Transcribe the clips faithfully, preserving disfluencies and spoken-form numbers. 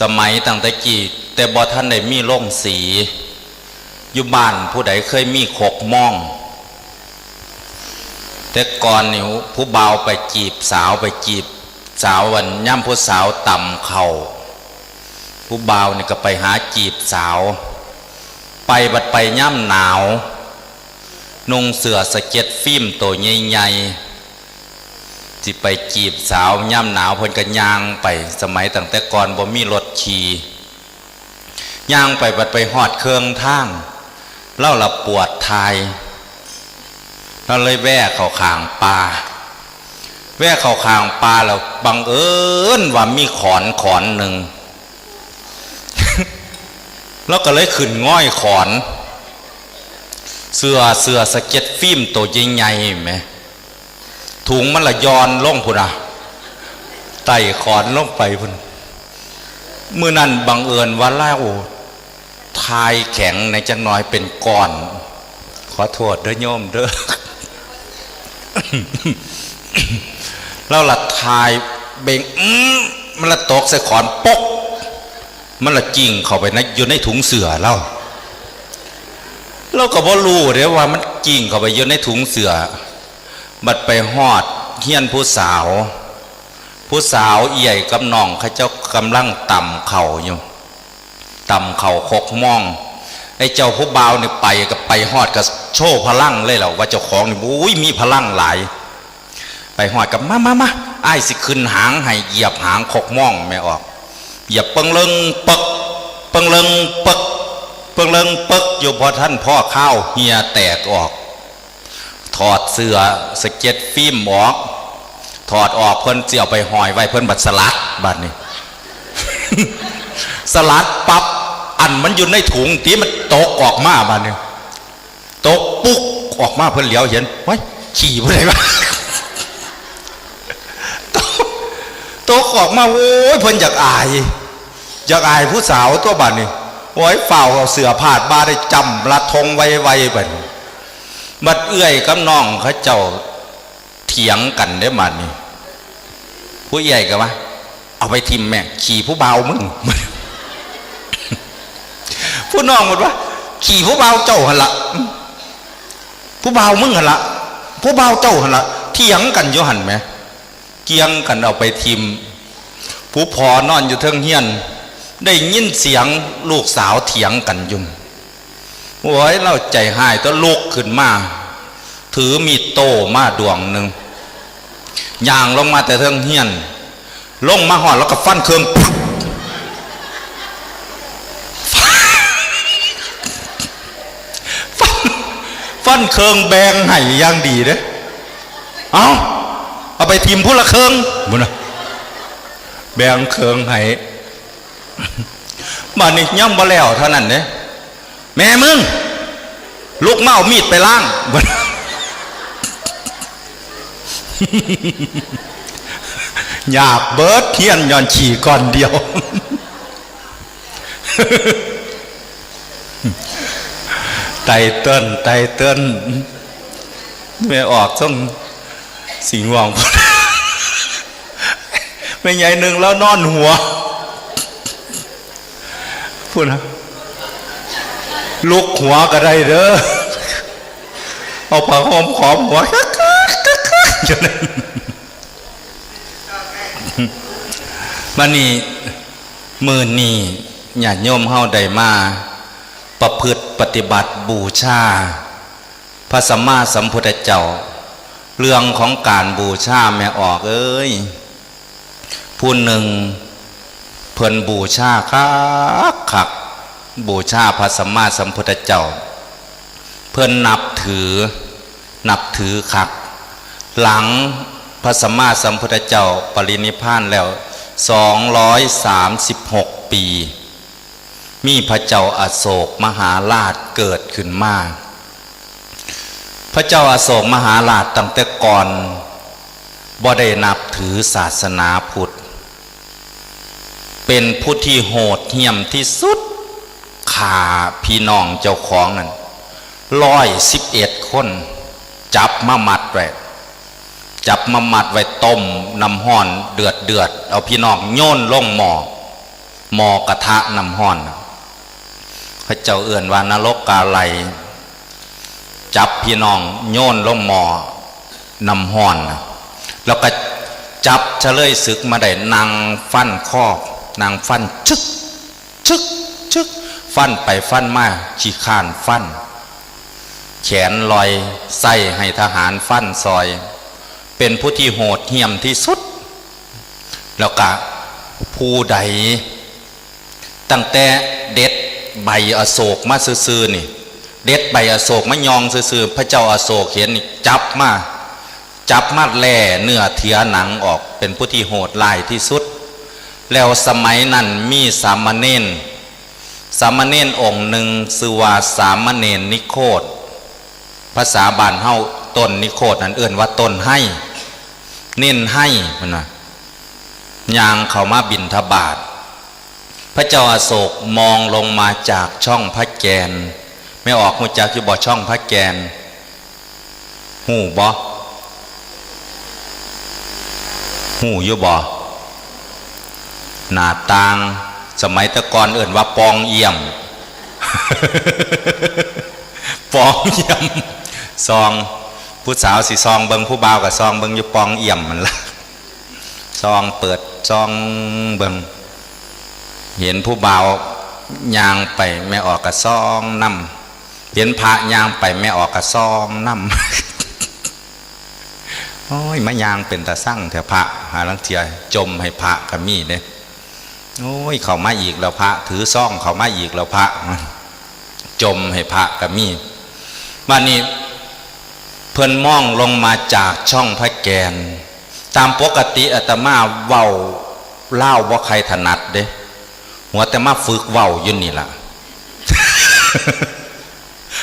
สมัยตั้งแต่กี้ แต่บ่ทันได้มีโรงสี อยู่บ้านผู้ใดเคยมีคกม่อง แต่ก่อนนี่ผู้บ่าวไปจีบสาว ไปจีบสาววันย่ำผู้สาวตำข้าว ผู้บ่าวนี่ก็ไปหาจีบสาว ไปบัดไปย่ำหนาว นุ่งเสื้อสะเก็ตฟิล์มโตใหญ่ๆ สิไปจีบสาวย่ำหนาว เพิ่นก็ย่างไป สมัยตั้งแต่ก่อนบ่มีรถขี่ ย่างไปบัดไปฮอดเครื่องทาง เลาละปวดทาย เลาเลยแว่เข้าข้างป่า แว่เข้าข้างป่าแล้วบังเอิญว่ามีขอนขอนหนึ่ง เลาก็เลยขึ้นง่อยขอน เสื้อ เสื้อสะเก็ตฟิล์มโตใหญ่ๆแหม ถุงมันละย่อนลงพุ้นนะ ไต่ขอนลงไปพุ้น มื้อนั้นบังเอิญว่าเลาทายแข็งในจักหน่อยเป็นก้อน ขอโทษเด้อโยมเด้อ เลาละทายเบ่ง อื้อ มันละตกใส่ขอนปก มันละจิ่งเข้าไปใน อยู่ในถุงเสื้อเลา เลาก็บ่รู้เด้ว่ามันจิ่งเข้าไปอยู่ในถุงเสื้อ บัดไปฮอดเฮือนผู้สาว ผู้สาวเอื้อยกับน้องเขาเจ้ากำลังตำข้าวอยู่ ตำข้าวคกม่อง ไอ้เจ้าผู้บ่าวนี่ไปก็ไปฮอดก็โชว์พลังเลยแหละ ว่าเจ้าของนี่ โอ้ย มีพลังหลาย ไปฮอดก็ มามามา อ้ายสิขึ้นหางให้ เหยียบหางคกม่องแม่ออก เหยียบเปิงเลิงเปิก เปิงเลิงเปิก เปิงเลิงเปิก อยู่บ่ทันพอคาว เหี่ยแตกออก ถอดเสื้อสะเก็ตฟิล์มออก ถอดออก เพิ่นสิเอาไปห้อยไว้ เพิ่นบัดสลัดบัดนี้ สลัดปั๊บ อันมันอยู่ในถุงติมันตกออกมาบัดนี้ ตกปุ๊กออกมา เพิ่นเหลียวเห็น เฮ้ย ขี้ผู้ใดวะ ตก ตกออกมา โอ้ย เพิ่นอยากอาย อยากอายผู้สาวตัวบัดนี้ โอ้ย ฟ้าวเอาเสื้อพาดบ่าได้ จ้ำละทงไวๆบัดนี้ บัดเอื้อยกับน้องเขาเจ้าเถียงกันเด้บัดนี้ ผู้เอื้อยก็ว่า เอาไปถิ่มแม่ ขี้ผู้บ่าวมึง ผู้น้องบอกว่า ขี้ผู้บ่าวเจ้าหั่นละ ผู้บ่าวมึงหั่นละ ผู้บ่าวเจ้าหั่นละ เถียงกันอยู่หั่นแหม เกี่ยงกันเอาไปถิ่ม ผู้พ่อนอนอยู่เทิงเฮือน ได้ยินเสียงลูกสาวเถียงกันอยู่ โอ้ย เลาใจฮ้ายตั๊ว ลุกขึ้นมา ถือมีดโต้มาด้วงหนึ่ง ย่างลงมาแต่เทิงเฮือน ลงมาฮอดเลาก็ฟันเครื่อง ฟัน ฟันเครื่องแบ่งให้อย่างดีเด้ เอ้า เอาไปถิ่มผู้ละเครื่องพุ้นนะ แบ่งเครื่องให้ บัดนี้ยังบ่แล้วเท่านั้นเด้ แม่มึง ลุกมาเอามีดไปล้าง อยากเบิดเฮือนย้อนขี้ก้อนเดียว ไตเติ้ล ไตเติ้ล แม่ออกต้องสิง่วง แม่ใหญ่หนึ่งแล้วนอนหัว พุ้นนะ ลุกหัวก็ได้เด้อ เอาผ้าห่มขอมหัว อยู่นั่น บัดนี้ มื้อนี้ญาติโยมเฮาได้มาประพฤติปฏิบัติบูชาพระสัมมาสัมพุทธเจ้า เรื่องของการบูชาแม่ออกเอ้ย ผู้หนึ่งเพิ่นบูชาคักคัก บูชาพระสัมมาสัมพุทธเจ้า เพิ่นนับถือ นับถือคัก หลังพระสัมมาสัมพุทธเจ้าปรินิพพานแล้ว สองร้อยสามสิบหกปี มีพระเจ้าอโศกมหาราชเกิดขึ้นมา พระเจ้าอโศกมหาราชตั้งแต่ก่อนบ่ได้นับถือศาสนาพุทธ เป็นผู้ที่โหดเหี้ยมที่สุด ฆ่าพี่น้องเจ้าของนั่น ร้อยสิบเอ็ดคน จับมามัดไว้ จับมามัดไว้ต้มน้ำฮ้อนเดือดเดือด เอาพี่น้องโยนลงหม้อ หม้อกระทะน้ำร้อนน่ะ เขาเจ้าเอิ้นว่านรกกาไล จับพี่น้องโยนลงหม้อน้ำร้อนน่ะ แล้วก็จับเฉลยศึกมาได้ นั่งฟันคอ นั่งฟันชึก ชึก ชึก ฟันไปฟันมา ขี้คร้านฟัน แขนลอย ใส่ให้ทหารฟันซอย เป็นผู้ที่โหดเหี้ยมที่สุด แล้วก็ผู้ใด ตั้งแต่เด็ดใบอโศกมาซื่อๆนี่ เด็ดใบอโศกมายองซื่อๆ พระเจ้าอโศกเห็นนี่ จับมา จับมาแล่เนื้อเถือหนังออก เป็นผู้ที่โหดร้ายที่สุด แล้วสมัยนั้นมีสามเณร สามเณรองค์หนึ่งชื่อว่าสามเณรนิโคธ ภาษาบ้านเฮา ต้นนิโคธนั่นเอิ้นว่าต้นไฮ เณรไฮ เพิ่นว่า ย่างเข้ามาบิณฑบาต พระเจ้าอโศกมองลงมาจากช่องพระแกน แม่ออกฮู้จักอยู่บ่ ช่องพระแกน ฮู้บ่ ฮู้อยู่บ่ หน้าต่าง สมัยแต่ก่อนเอิ้นว่าป่องเอี่ยม ป่องเอี่ยม ส่อง ผู้สาวสิส่องเบิ่ง ผู้บ่าวก็ส่องเบิ่งอยู่ป่องเอี่ยมนั่นล่ะ ส่องเปิดส่องเบิ่ง เห็นผู้บ่าวย่างไป แม่ออกก็ส่องนำ เห็นพระย่างไป แม่ออกก็ส่องนำ โอ้ย มาย่างเป็นตาซังแท้พระ หาลางเทื่อจ่มให้พระก็มีเด้ โอ้ย เข้ามาอีกแล้วพระ ถือซองเข้ามาอีกแล้วพระ จ่มให้พระก็มี บัดนี้เพิ่นมองลงมาจากช่องพระแกน ตามปกติอาตมาเว้าลาวบ่ใคร่ถนัดเด้ หัวแต่มาฝึกเว้าอยู่นี่ล่ะ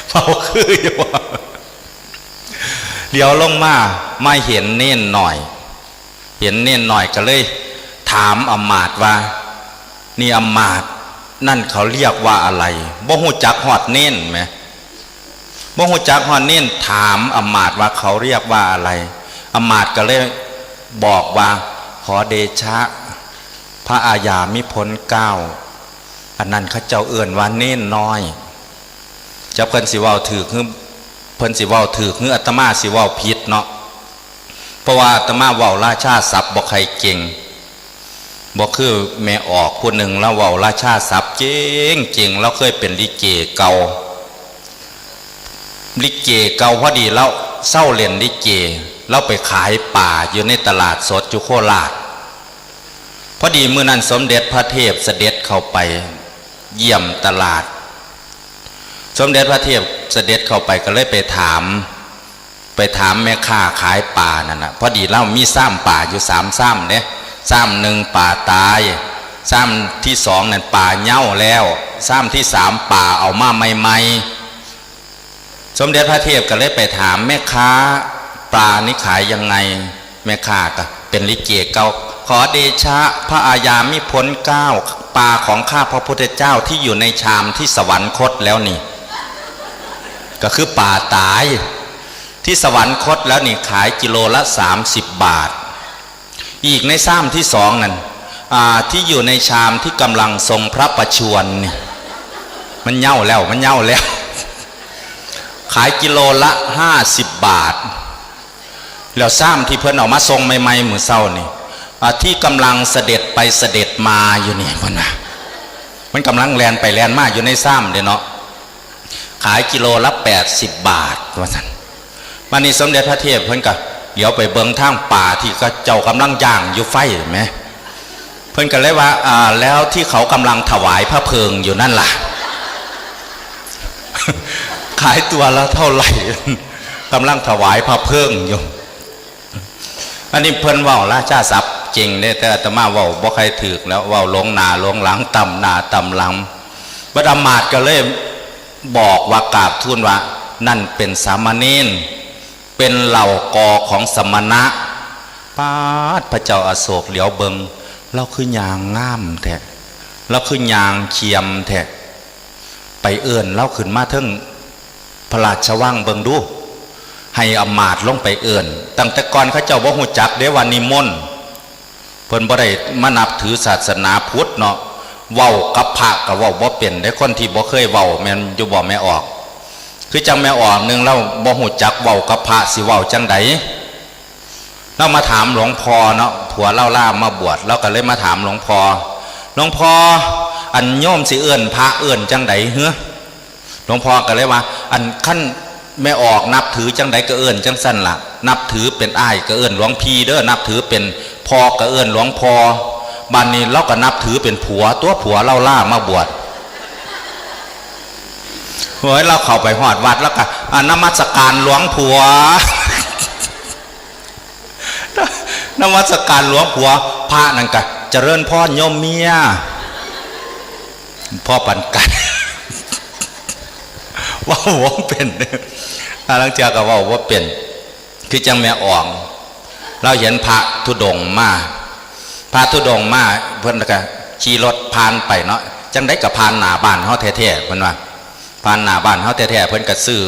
เว้าคืออยู่บ่ เดี๋ยวลงมา มาเห็นเณรน้อย เห็นเณรน้อยก็เลยถามอำมาตย์ว่า นี่อำมาตย์ นั่นเขาเรียกว่าอะไร บ่ฮู้จักฮอดเณรแหม บ่ฮู้จักฮอดเณร ถามอำมาตย์ว่าเขาเรียกว่าอะไร อำมาตย์ก็เลยบอกว่า ขอเดชะ พระอาญามิพ้นเกล้า อันนั้นเขาเจ้าเอิ้นว่าเณรน้อย จักเพิ่นสิเว้าถูกหรือ เพิ่นสิเว้าถูกหรืออาตมาสิเว้าผิดเนาะ เพราะว่าอาตมาเว้าราชาศัพท์บ่ใคร่เก่ง บ่คือแม่ออกผู้หนึ่ง ลาวเว้าราชาศัพท์เก่งๆ ลาวเคยเป็นลิเกเก่า ลิเกเก่า พอดีลาวเซาเล่นลิเก ลาวไปขายปลาอยู่ในตลาดสดอยู่โคราช พอดีมื้อนั้นสมเด็จพระเทพเสด็จเข้าไปเยี่ยมตลาด สมเด็จพระเทพเสด็จเข้าไปก็เลยไปถาม ไปถามแม่ค้าขายปลานั่นน่ะ พอดีลาวมีซ่ามปลาอยู่สามซ่ามเด้ ซ่ามหนึ่งปลาตาย ซ่ามที่สองนั่นปลาเน่าแล้ว ซ่ามที่สามปลาเอามาใหม่ๆ สมเด็จพระเทพก็เลยไปถามแม่ค้า ปลานี้ขายยังไง แม่ค้าก็เป็นลิเกเก่า ขอเดชะพระอาญามิพ้นเกล้า ปลาของข้าพระพุทธเจ้าที่อยู่ในชามที่สวรรคตแล้วนี่ ก็คือปลาตาย ที่สวรรคตแล้วนี่ขายกิโลละสามสิบบาท อีกในซ่ามที่สองนั่น อ่า ที่อยู่ในชามที่กำลังทรงพระประชวรนี่ มันเน่าแล้ว มันเน่าแล้ว ขายกิโลละห้าสิบบาท แล้วซ่ามที่เพิ่นเอามาส่งใหม่ๆมื้อเช้านี่ อ่า ที่กำลังเสด็จไปเสด็จมาอยู่นี่ เพิ่นว่า มันกำลังแล่นไปแล่นมาอยู่ในซ่ามเด้เนาะ ขายกิโลละแปดสิบบาท ว่าซั่น บัดนี้สมเด็จพระเทพเพิ่นก็เหลียวไปเบิ่งทางปลาที่เขาเจ้ากำลังย่างอยู่ไฟแหม เพิ่นก็เลยว่า อ่า แล้วที่เขากำลังถวายพระเพลิงอยู่นั่นล่ะ ขายตัวละเท่าไหร่ กำลังถวายพระเพลิงอยู่ อันนี้เพิ่นเว้าราชาศัพท์เก่งเด้ แต่อาตมาเว้าบ่ค่อยถูกแล้ว เว้าหลงหน้าหลงหลัง ตำหน้าตำหลัง บัดอำมาตย์ก็เลยบอกว่ากราบทูลว่า นั่นเป็นสามเณร เป็นเหล่ากอของสมณะ ป๊าด พระเจ้าอโศกเหลียวเบิ่ง ลาวคือย่างงามแท้ ลาวคือย่างเคียมแท้ ไปเอิ้นลาวขึ้นมาเทิงพระราชวังเบิ่งดู ให้อำมาตย์ลงไปเอิ้น ตั้งแต่ก่อนเขาเจ้าบ่ฮู้จักเด้ว่านิมนต์ เพิ่นบ่ได้มานับถือศาสนาพุทธเนาะ เว้ากับพระก็เว้าบ่เป็นเด้ คนที่บ่เคยเว้า แม่นอยู่บ่แม่ออก คือจั่งแม่ออกหนึ่ง ลาวบ่ฮู้จักเว้ากับพระ สิเว้าจั่งใด ลาวมาถามหลวงพ่อเนาะ ผัวลาวลามาบวช ลาวก็เลยมาถามหลวงพ่อ หลวงพ่อ อันโยมสิเอิ้นพระเอิ้นจั่งใดหือ หลวงพ่อก็เลยว่า อันคันแม่ออกนับถือจั่งใดก็เอิ้นจั่งซั่นล่ะ นับถือเป็นอ้ายก็เอิ้นหลวงพี่เด้อ นับถือเป็นพ่อก็เอิ้นหลวงพ่อ บัดนี้ลาวก็นับถือเป็นผัว ตั๊วผัวลาวลามาบวช โอ้ย ลาวเข้าไปฮอดวัดลาวก็ อ่ะ นมัสการหลวงผัว นมัสการหลวงผัว พระนั่นก็ เจริญพรโยมเมีย พ่อปันกัน เว้าบ่เป็น อ่า ลางเทื่อก็เว้าบ่เป็น คือจั่งแม่ออก ลาวเห็นพระธุดงค์มา พระธุดงค์มา เพิ่นก็ขี่รถผ่านไปเนาะ จั่งใดก็ผ่านหน้าบ้านเฮาแท้ๆ เพิ่นว่า ผ่านหน้าบ้านเฮาแท้ๆ เพิ่นก็ซื้อ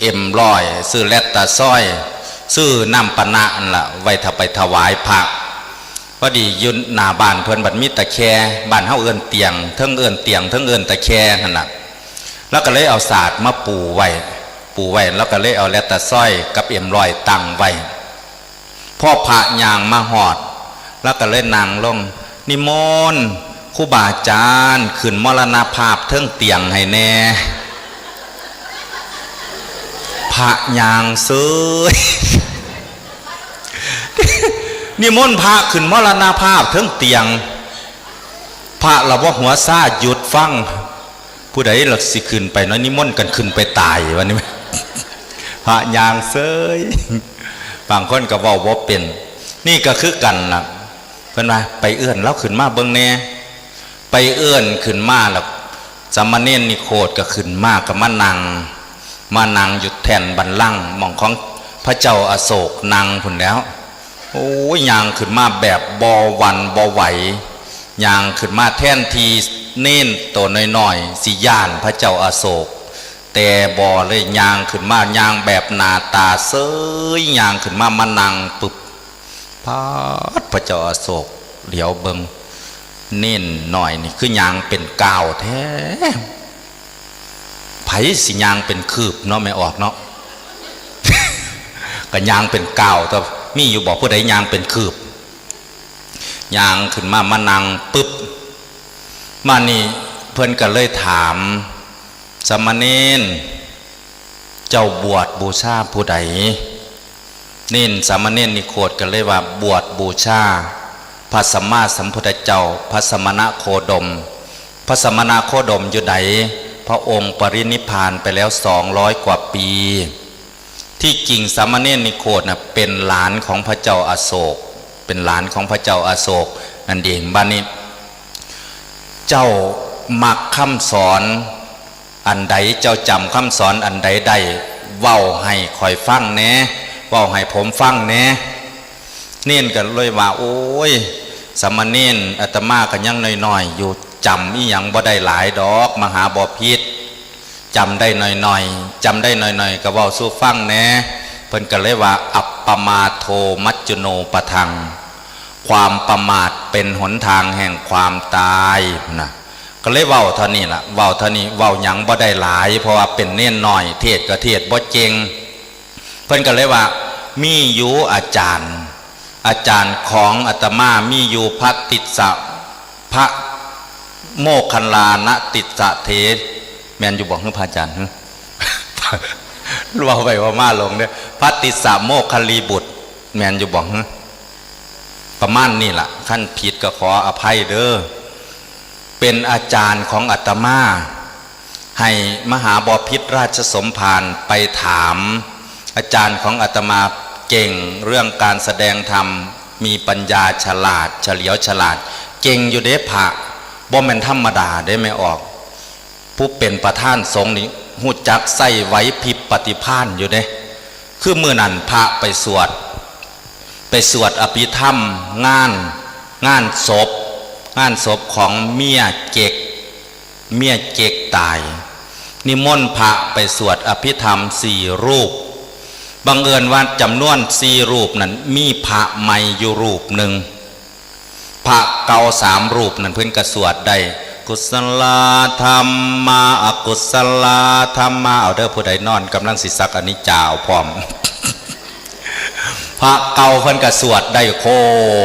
เอ็มร้อย ซื้อแลตตาซอย ซื้อน้ำปะนะนั่นล่ะ ไว้ถ้าไปถวายพระ พอดีอยู่หน้าบ้านเพิ่นบัดมีตะแคร่ บ้านเฮาเอิ้นเตียง เทิงเอิ้นเตียง เทิงเอิ้นตะแคร่หั่นล่ะ ลาวก็เลยเอาสาดมาปูไว้ ปูไว้ ลาวก็เลยเอาแลตตาซอยกับเอ็มร้อยตั้งไว้ พอพระย่างมาฮอด ลาวก็เลยนั่งลง นิมนต์ครูบาอาจารย์ขึ้นมรณภาพเทิงเตียงให้แน่ พระย่างเซย นิมนต์พระขึ้นมรณภาพเทิงเตียง พระละบ่หัวซ่าหยุดฟัง ผู้ใดล่ะสิขึ้นไปเนาะ นิมนต์กันขึ้นไปตายวันนี้ พระย่างเซย บางคนก็เว้าบ่เป็น นี่ก็คือกันล่ะ เพิ่นว่า ไปเอิ้นลาวขึ้นมาเบิ่งแน่ ไปเอิ้นขึ้นมาแล้ว สามเณรนิโคธก็ขึ้นมาก็มานั่ง มานั่งอยู่แท่นบัลลังก์หม่องของพระเจ้าอโศกนั่งพุ้นแหล้ว โอ้ย ย่างขึ้นมาแบบบ่หวั่นบ่ไหว ย่างขึ้นมาแทนที่เณรตัวน้อยๆ สิย้านพระเจ้าอโศก แต่บ่เลย ย่างขึ้นมา ย่างแบบหน้าตาเซย ย่างขึ้นมา มานั่งปึ๊บ ป๊าด พระเจ้าอโศกเหลียวเบิ่ง เณรน้อยนี่คือย่างเป็นก้าวแท้ ไผสิย่างเป็นคืบเนาะ แม่ออกเนาะ ก็ย่างเป็นก้าว แต่มีอยู่บ่ผู้ใดย่างเป็นคืบ ย่างขึ้นมา มานั่งปึ๊บ มานี่เพิ่นก็เลยถาม สามเณร เจ้าบวชบูชาผู้ใด เณร สามเณรนิโคธก็เลยว่า บวชบูชาพระสัมมาสัมพุทธเจ้า พระสมณโคดม พระสมณโคดมอยู่ใด พระองค์ปรินิพพานไปแล้วสองร้อยกว่าปี ที่จริงสามเณรนิโคธน่ะเป็นหลานของพระเจ้าอโศก เป็นหลานของพระเจ้าอโศกนั่นเอง บัดนี้ เจ้ามักคำสอนอันใด เจ้าจำคำสอนอันใดได้ เว้าให้ข้อยฟังแหน่ เว้าให้ผมฟังแหน่ เณรก็เลยว่า โอ้ย สามเณร อาตมาก็ยังน้อยๆ อยู่ จำอิหยังบ่ได้หลายดอก มหาบพิตร จำได้น้อยๆ จำได้น้อยๆ ก็เว้าสู่ฟังแหน่ เพิ่นก็เลยว่า อัปปมาโทมัจจุโนปทัง ความประมาทเป็นหนทางแห่งความตายนะ ก็เลยเว้าเท่านี้ล่ะ เว้าเท่านี้ เว้าหยังบ่ได้หลาย เพราะว่าเป็นเณรน้อย เทศน์ก็เทศน์บ่เก่ง เพิ่นก็เลยว่า มีอยู่อาจารย์ อาจารย์ของอาตมามีอยู่ พระติสสะ พระโมคคัลลานะติสสะเถ แม่นอยู่บ่ คือพระอาจารย์ เว้าไปเว้ามาหลงเด้อ พระติสสะโมคคัลลีบุตร แม่นอยู่บ่ ประมาณนี้ล่ะ คันผิดก็ขออภัยเด้อ เป็นอาจารย์ของอาตมา ให้มหาบพิตรราชสมภารไปถาม อาจารย์ของอาตมาเก่งเรื่องการแสดงธรรม มีปัญญาฉลาด เฉลียวฉลาด เก่งอยู่เด้พระ บ่แม่นธรรมดาเด้ แม่ออก ผู้เป็นประธานสงฆ์นี่ฮู้จักใช้ไหวพริบปฏิภาณอยู่เด้ คือมื้อนั้นพระไปสวด ไปสวดอภิธรรม งาน งานศพ งานศพของเมียเจ๊ก เมียเจ๊กตาย นิมนต์พระไปสวดอภิธรรมสี่รูป บังเอิญว่าจำนวนสี่รูปนั้นมีพระใหม่อยู่รูปหนึ่ง พระเก่าสามรูปนั่นเพิ่นก็สวดได้ กุศลาธัมมา อกุศลาธัมมา เอาเด้อ ผู้ใดนอนกำลังสิสักอนิจจาเอาพร้อม พระเก่าเพิ่นก็สวดได้โค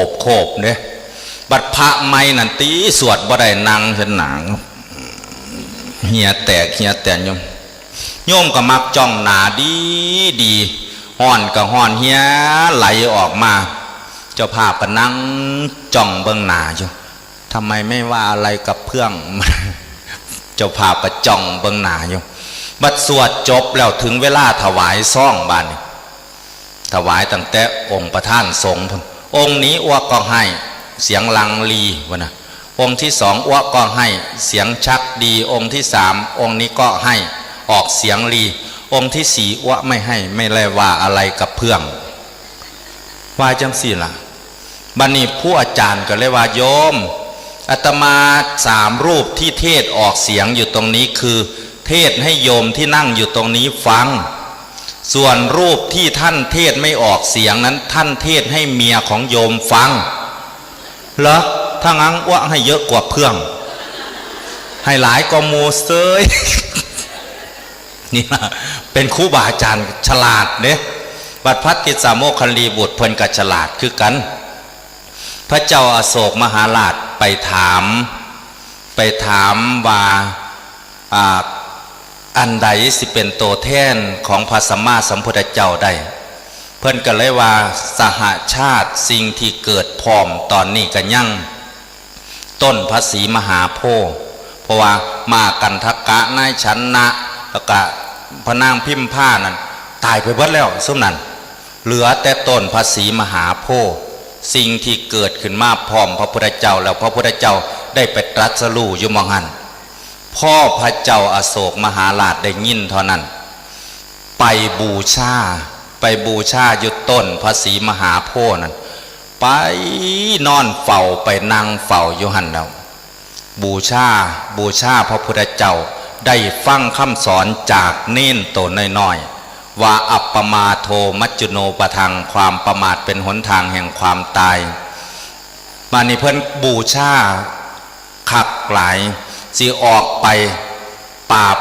บโคบเด้ บัดพระใหม่นั่นติสวดบ่ได้ นั่งเห็นหนัง เหียแตกเหียแตนอยู่ โยมก็มักจ้องหน้าดีดี ฮ้อนก็ฮ้อนเหียไหลออกมา เจ้าภาพก็นั่งจ้องเบิ่งหน้าอยู่ ทำไมไม่ว่าอะไรกับเพื่อน เจ้าภาพก็จ้องเบิ่งหน้าอยู่ บัดสวดจบแล้วถึงเวลาถวายซองบาดนี้ ถวายตั้งแต่องค์ประธานสงฆ์พุ้น องค์นี้อัวก็ให้เสียงลังลีวะนะ องค์ที่สองอัวก็ให้เสียงชักดี องค์ที่สามองค์นี้ก็ให้ออกเสียงลี องค์ที่สี่อัวไม่ให้ ไม่ได้ว่าอะไรกับเพื่อน ว่าจังซี่ล่ะ บัดนี้ผู้อาจารย์ก็เลยว่า โยม อาตมาสามรูปที่เทศน์ออกเสียงอยู่ตรงนี้คือ เทศน์ให้โยมที่นั่งอยู่ตรงนี้ฟัง ส่วนรูปที่ท่านเทศน์ไม่ออกเสียงนั้น ท่านเทศน์ให้เมียของโยมฟัง เหรอ ถ้างั้นอัวให้เยอะกว่าเพื่อน ให้หลายกว่าหมู่เซ้ย นี่ล่ะ เป็นครูบาอาจารย์ฉลาดเด้ บัดพระติสสะโมคคัลลีบุตรเพิ่นก็ฉลาดคือกัน พระเจ้าอโศกมหาราชไปถาม ไปถามว่า อ่า อันใดสิเป็นตัวแทนของพระสัมมาสัมพุทธเจ้าได้ เพิ่นก็เลยว่า สหชาติ สิ่งที่เกิดพร้อมตอนนี้ก็ยัง ต้นพระศรีมหาโพธิ์ เพราะว่าม้ากันทกะ นายชนะ แล้วก็พระนางพิมพานั่น ตายไปเบิดแล้วซุมนั้น เหลือแต่ต้นพระศรีมหาโพธิ์ สิ่งที่เกิดขึ้นมาพร้อมพระพุทธเจ้า แล้วพระพุทธเจ้าได้ไปตรัสรู้อยู่หม่องหั้น พอพระเจ้าอโศกมหาราชได้ยินเท่านั้น ไปบูชา ไปบูชาอยู่ต้นพระศรีมหาโพธิ์นั่น ไปนอนเฝ้า ไปนั่งเฝ้าอยู่หั้นแล้ว บูชา บูชาพระพุทธเจ้า ได้ฟังคำสอนจากเณรโตน้อยๆ ว่า อัปปมาโทมัจจุโนปทัง ความประมาทเป็นหนทางแห่งความตาย มานี่เพิ่นบูชาคักหลาย สิออกไปปราบ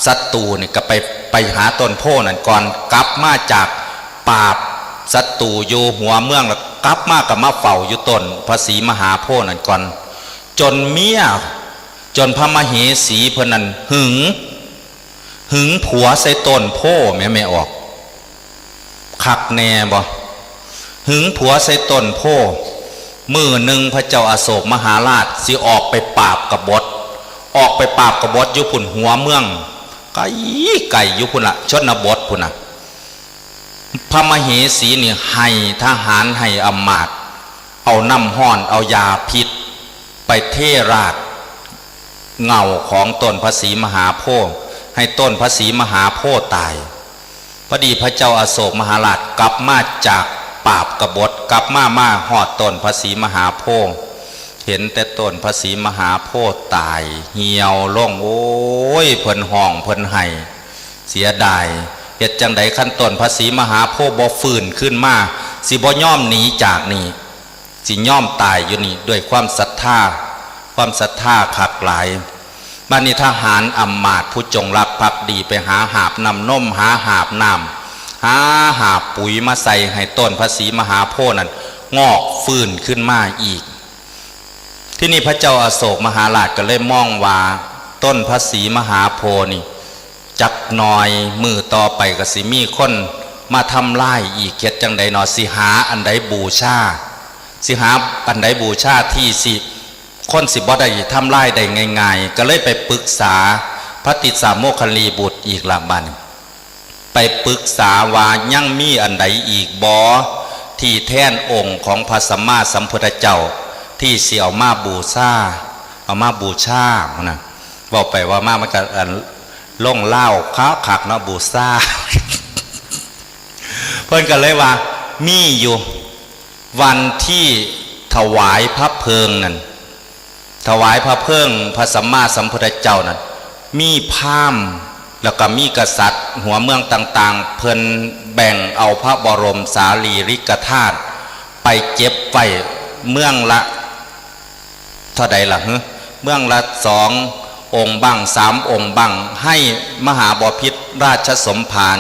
ศัตรูนี่ก็ไป ไปหาต้นโพธิ์นั่นก่อน กลับมาจากปราบศัตรูอยู่หัวเมือง แล้วกลับมาก็มาเฝ้าอยู่ต้นพระศรีมหาโพธิ์นั่นก่อน จนเมีย จนพระมเหสีเพิ่นนั่นหึง หึงผัวใส่ต้นโพธิ์แหม แม่ออก คักแน่บ่ หึงผัวใส่ต้นโพธิ์ มื้อหนึ่งพระเจ้าอโศกมหาราชสิออกไปปราบกบฏ ออกไปปราบกบฏอยู่พุ้นหัวเมือง ไกลๆ อยู่พุ้นละ ชนบทพุ้นน่ะ พระมเหสีนี่ให้ทหาร ให้อำมาตย์ เอาน้ำร้อน เอายาพิษ ไปเทราดเงาของต้นพระศรีมหาโพธิ์ ให้ต้นพระศรีมหาโพธิ์ตาย พอดีพระเจ้าอโศกมหาราชกลับมาจากปราบกบฏ กลับมา มาฮอดต้นพระศรีมหาโพธิ์ เห็นแต่ต้นพระศรีมหาโพธิ์ตายเหี่ยวลง โอ้ย เพิ่นฮ้องเพิ่นไห้ เสียดาย เฮ็ดจั่งใด คันต้นพระศรีมหาโพธิ์บ่ฟื้นขึ้นมา สิบ่ยอมหนีจากนี่ สิยอมตายอยู่นี่ด้วยความศรัทธา ความศรัทธาคักหลาย บัดนี้ทหารอำมาตย์ผู้จงรักภักดีไปหาหาบน้ำนม หาหาบน้ำ หาหาบปุ๋ยมาใส่ให้ต้นพระศรีมหาโพธิ์นั่นงอกฟื้นขึ้นมาอีก ที่นี่พระเจ้าอโศกมหาราชก็เลยมองว่าต้นพระศรีมหาโพธิ์นี่ จักหน่อยมื้อต่อไปก็สิมีคนมาทำลายอีก เฮ็ดจั่งใดหนอ สิหาอันใดบูชา สิหาอันใดบูชาที่สิ คนสิบ่ได้ทำลายได้ง่ายๆ ก็เลยไปปรึกษาพระติสสะโมคคัลลีบุตรอีกละบัดนี้ ไปปรึกษาว่ายังมีอันใดอีกบ่ ที่แทนองค์ของพระสัมมาสัมพุทธเจ้า ที่สิเอามาบูชา เอามาบูชานะ เว้าไปเว้ามามันก็อันลงลาวคักๆ เนาะ บูชา เพิ่นก็เลยว่ามีอยู่ วันที่ถวายพระเพลิงนั่น ถวายพระเพลิงพระสัมมาสัมพุทธเจ้านั่น มีพราหมณ์ แล้วก็มีกษัตริย์หัวเมืองต่างๆ เพิ่นแบ่งเอาพระบรมสารีริกธาตุไปเก็บไว้เมืองละ เท่าใดล่ะฮะ เมืองละสององค์บ้างสามองค์บ้าง ให้มหาบพิตรราชสมภาร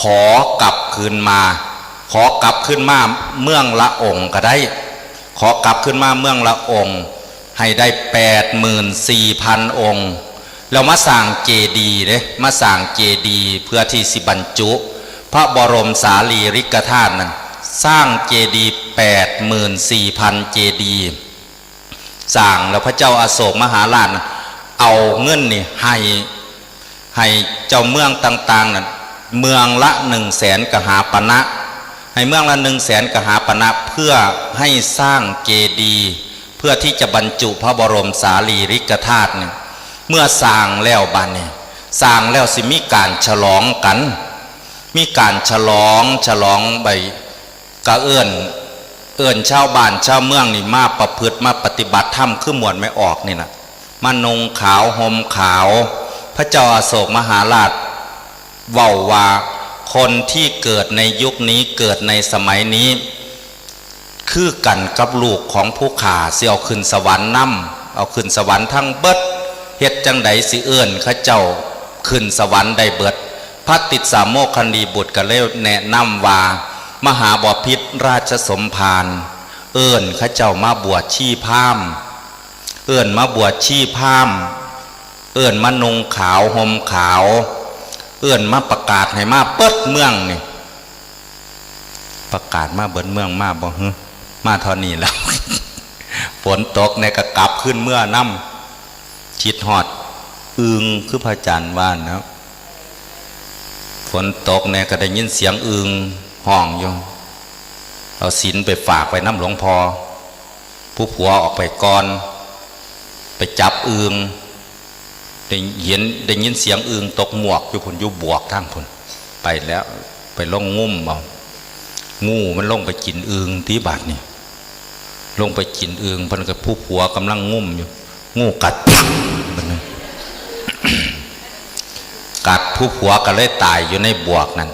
ขอกลับคืนมา ขอกลับคืนมาเมืองละองค์ก็ได้ ขอกลับคืนมาเมืองละองค์ ให้ได้แปดหมื่นสี่พันองค์ แล้วมาสร้างเจดีย์เด้ มาสร้างเจดีย์เพื่อที่สิบรรจุ พระบรมสารีริกธาตุนั่น สร้างเจดีย์แปดหมื่นสี่พันเจดีย์ สร้างแล้วพระเจ้าอโศกมหาราชน่ะเอาเงินนี่ให้ ให้เจ้าเมืองต่างๆนั่น เมืองละหนึ่งแสนกหาปณะ ให้เมืองละหนึ่งแสนกหาปณะ เพื่อให้สร้างเจดีย์ เพื่อที่จะบรรจุพระบรมสารีริกธาตุนี่ เมื่อสร้างแล้วบัดนี้ สร้างแล้วสิมีการฉลองกัน มีการฉลอง ฉลองใบ ก็เอิ้น เอิ้นชาวบ้านชาวเมืองนี่มาประพฤติมาปฏิบัติธรรมคือม่วนไม่ออกนี่นะ มานุ่งขาวห่มขาว พระเจ้าอโศกมหาราชเว้าว่า คนที่เกิดในยุคนี้เกิดในสมัยนี้ คือกันกับลูกของผู้ข้า สิเอาขึ้นสวรรค์นำ เอาขึ้นสวรรค์ทั้งเบิด เฮ็ดจั่งใดสิเอิ้นเขาเจ้าขึ้นสวรรค์ได้เบิด พระติสสาโมคคัลลีบุตรก็เลยแนะนำว่า มหาบพิตรราชสมภาร เอิ้นเขาเจ้ามาบวชชีพราหมณ์ เอิ้นมาบวชชีพราหมณ์ เอิ้นมานุ่งขาวห่มขาว เอิ้นมาประกาศให้มาเบิดเมืองนี่ ประกาศมาเบิดเมืองมาบ่ฮึ มาเท่านี้แล้ว ฝนตกแน่ก็กลับขึ้นเมือนำ คิดฮอดอึ่งคือพระอาจารย์ว่านะ ฝนตกแน่ก็ได้ยินเสียงอึ่งฮ้องอยู่ เอาศีลไปฝากไว้นำหลวงพ่อ ผู้ผัวออกไปก่อน ไปจับอึ่ง ได้เห็น ได้ยินเสียงอึ่งตกหมวกอยู่พุ้น อยู่บวกทางพุ้น ไปแล้ว ไปลงงุ้มเอา งูมันลงไปกินอึ่งติบาดนี่ ลงไปกินอึ่ง เพิ่นกับผู้ผัวกำลังงุ้มอยู่ งูกัด ปัก บัดนี้ กัดผู้ผัวก็เลยตายอยู่ในบวกนั่น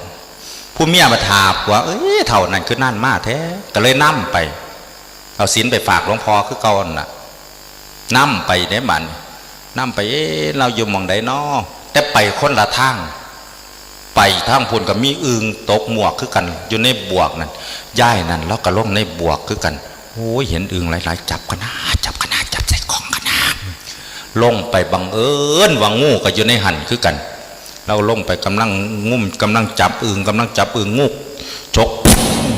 ผู้เมียมาถามผัว เอ้ย เฒ่านั่นคือนานมาแท้ ก็เลยนำไป เอาศีลไปฝากหลวงพ่อคือเก่านั่นน่ะ นำไปเด้บัดนี้ นำไป เอ๊ะ ลาวอยู่หม่องใดน้อ แต่ไปคนละทาง ไปทางพุ้นก็มีอึ่งตกหมวกคือกัน อยู่ในบวกนั่น ยายนั่นลาวก็ลงในบวกคือกัน โอ้ย เห็นอึ่งหลายๆ จับกันนะ จับกันนะ จับใส่กล่องกันนะ ลงไปบังเอิญว่างูก็อยู่ในหั่นคือกัน ลาวลงไปกำลังงุ้ม กำลังจับอึ่ง กำลังจับอึ่ง งูฉก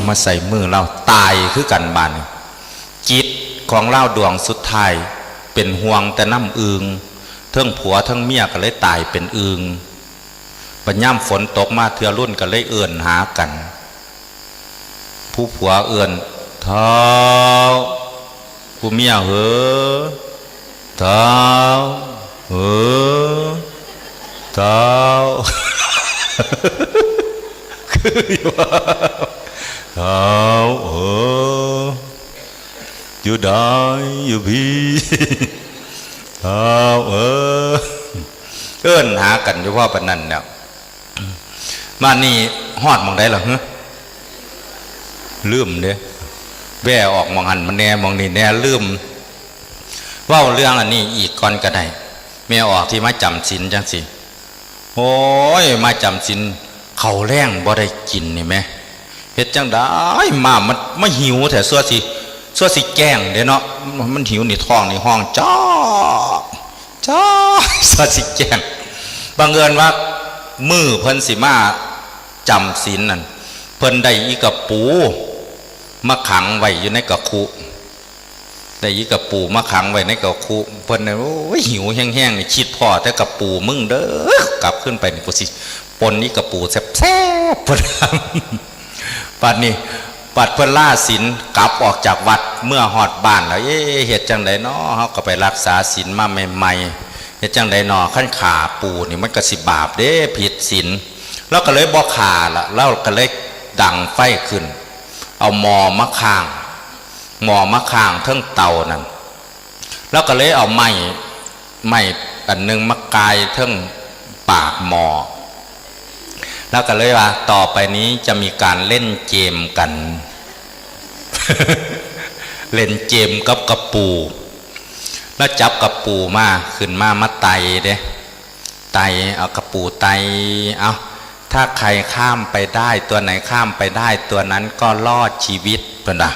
มาใส่มือลาว ตายคือกันบาดนี้ จิตของลาวดวงสุดท้ายเป็นห่วงแต่นำอึ่ง เทิงผัวเทิงเมียก็เลยตายเป็นอึ่ง บัดยามฝนตกมาเทื่อรุ่นก็เลยเอิ้นหากัน ผู้ผัวเอิ้น เฒ่า ผู้เมีย เหอ เฒ่า เหอ เฒ่า คืออยู่ว่า เฒ่า เหอ อยู่ใด อยู่พี เฒ่า เหอ เอิ้นหากันอยู่พอปานนั้นแล้ว มานี่ฮอดหม่องใดล่ะฮะ ลืมเด้ แว่ออกหม่องหั่นมาแน่ หม่องนี่แน่ ลืม เว้าเรื่องอันนี้อีกก่อนก็ได้ แม่ออกที่มาจำศีลจังซี่ โอ้ย มาจำศีล ข้าวแลงบ่ได้กินนี่แหม เฮ็ดจั่งใด มา มัน มาหิวแท้ ซั่วสิ ซั่วสิแจ้งเด้เนาะ มันหิวนี่ ท้องนี่ฮ้องจอก จ้า ซั่วสิแจ้ง บังเอิญว่ามื้อเพิ่นสิมาจำศีลนั่น เพิ่นได้อีกระปูมาขังไว้อยู่ในกระคุ ได้อีกระปูมาขังไว้ในกระคุ เพิ่นน่ะ โอ้ย หิวแฮงๆ นี่ คิดพ้อแต่กระปูมึงเด้อ กลับขึ้นไปนี่ กูสิป่นอีกระปูแซ่บๆ เพิ่น บัดนี้ บัดเพิ่นลาศีลกลับออกจากวัด เมือฮอดบ้านแล้ว เอ๊ะ เฮ็ดจั่งใดน้อ เฮาก็ไปรักษาศีลมาใหม่ๆ เฮ็ดจั่งใดน้อ คันฆ่าปูนี่มันก็สิบาปเด้ ผิดศีล ลาวก็เลยบ่ฆ่าละ ลาวก็เลยดังไฟขึ้น เอาหม้อมาค้าง หม้อมาค้างเทิงเตานั่น ลาวก็เลยเอาไม้ ไม้อันหนึ่งมาก่ายเทิงปากหม้อ ลาวก็เลยว่า ต่อไปนี้จะมีการเล่นเกมกัน เล่นเกมกับกระปู แล้วจับกระปูมา ขึ้นมา มาไต่เด้ ไต่ เอากระปูไต่ เอา ถ้าใครข้ามไปได้ ตัวไหนข้ามไปได้ ตัวนั้นก็รอดชีวิต เพิ่นว่า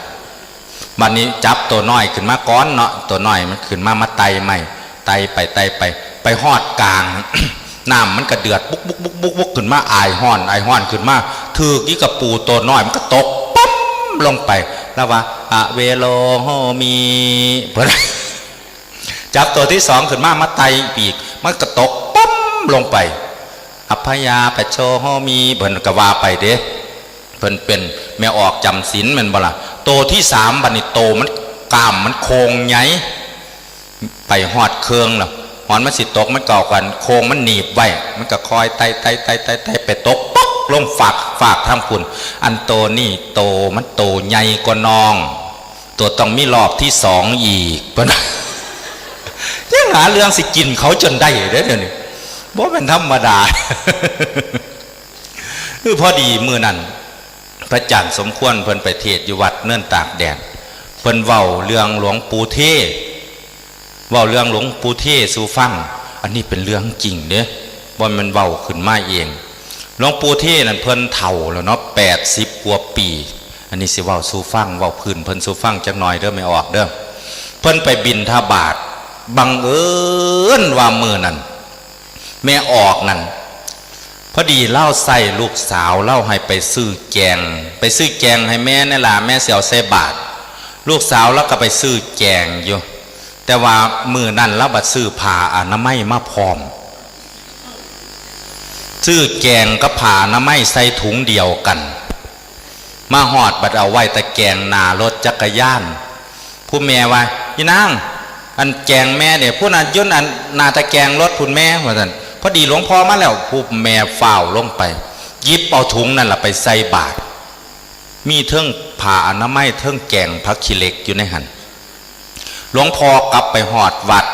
บัดนี้จับตัวน้อยขึ้นมาก่อนเนาะ ตัวน้อยมันขึ้นมา มาไต่ไม้ ไต่ไป ไต่ไป ไปฮอดกลาง น้ำมันก็เดือด บุกบุกบุกบุกบุกขึ้นมา อายฮ้อน อายฮ้อนขึ้นมา ถืกอีกระปูตัวน้อย มันก็ตกปั๊มลงไป แล้วว่า อเวโรโหมิ เพิ่น จับตัวที่สองขึ้นมา มาไต่อีก มันก็ตกปั๊มลงไป อัพพยาปชโชโหมิ เพิ่นก็ว่าไปเด้ เพิ่นเป็นแม่ออกจำศีลแม่นบ่ล่ะ ตัวที่สามบัดนี้โตมันกล้ามมันโค้งใหญ่ ไปฮอดเครื่องแล้ว ฮอนมันสิตก มันก็เอากันโค้งมันหนีบไว้ มันก็คอยไต่ไต่ไต่ไต่ไต่ไปตกป๊อกลงฟาก ฟากทางพุ้น อันโตนี่โตมันโตใหญ่กว่าน้อง ตัวต้องมีรอบที่สองอีก เพิ่น ยังหาเรื่องสิกินเขาจนได้เด้อเดี๋ยวนี้ บ่เป็นธรรมดา คือพอดีมื้อนั้น พระอาจารย์สมควรเพิ่นไปเทศน์อยู่วัดเนินตากแดด เพิ่นเว้าเรื่องหลวงปู่เทศน์ เว้าเรื่องหลวงปู่เทศน์สู่ฟัง อันนี้เป็นเรื่องจริงเด้ บ่แม่นเว้าขึ้นมาเอง หลวงปู่เทศน์นั่นเพิ่นเฒ่าแล้วเนาะ แปดสิบกว่าปี อันนี้สิเว้าสู่ฟัง เว้าพื้นเพิ่นสู่ฟังจักหน่อยเด้อแม่ออกเด้อ เพิ่นไปบิณฑบาต บังเอิญว่ามื้อนั้น แม่ออกนั่น พอดีลาวใส่ลูกสาวลาวให้ไปซื้อแกง ไปซื้อแกงให้แม่นี่ล่ะ แม่สิเอาใส่บาตร ลูกสาวลาวก็ไปซื้อแกงอยู่ แต่ว่ามื้อนั้นลาวบัดซื้อผ้าอนามัยมาพร้อม ซื้อแกงกับผ้าอนามัยใส่ถุงเดียวกัน มาฮอดบัดเอาไว้ตะแกรงหน้ารถจักรยาน ผู้แม่ว่า อีนาง อันแกงแม่เนี่ย ผู้นั้นอยู่อันหน้าตะแกรงรถพุ้นแม่ ว่าซั่น พอดีหลวงพ่อมาแล้ว ผู้แม่ฟ้าวลงไป หยิบเอาถุงนั่นล่ะไปใส่บาตร มีเทิงผ้าอนามัย เทิงแกงผักขี้เหล็กอยู่ในหั่น หลวงพ่อกลับไปฮอดวัด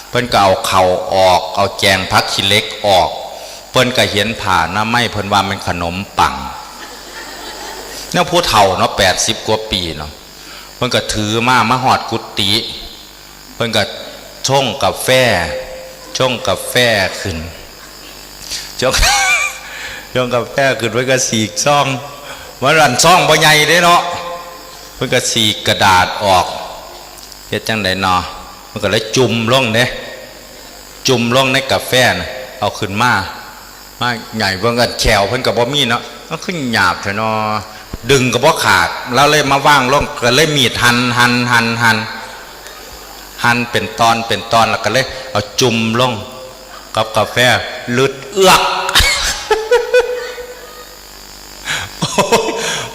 เพิ่นก็เอาข้าวออก เอาแกงผักขี้เหล็กออก เพิ่นก็เห็นผ้าอนามัย เพิ่นว่ามันขนมปัง แนวผู้เฒ่าเนาะ แปดสิบกว่าปีเนาะ เพิ่นก็ถือมา มาฮอดกุฏิ เพิ่นก็ชงกาแฟ ชงกาแฟขึ้น ชง ชงกาแฟขึ้น เพิ่นก็ฉีกซอง มันอันซองบ่ใหญ่เด้เนาะ เพิ่นก็ฉีกกระดาษออก เฮ็ดจั่งใด๋นอ มันก็เลยจุ่มลงเด้ จุ่มลงในกาแฟน่ะ เอาขึ้นมา มาไงเบิ่งกัน แข้วเพิ่นก็บ่มีเนาะ มันคือหยาบแท้นอ ดึงก็บ่ขาด แล้วเลยมาวางลง ก็เลยมีดหั่น หั่น หั่น หั่น หั่นเป็นตอน เป็นตอน แล้วก็เลยเอาจุ่มลงกับกาแฟ ลืดเอือก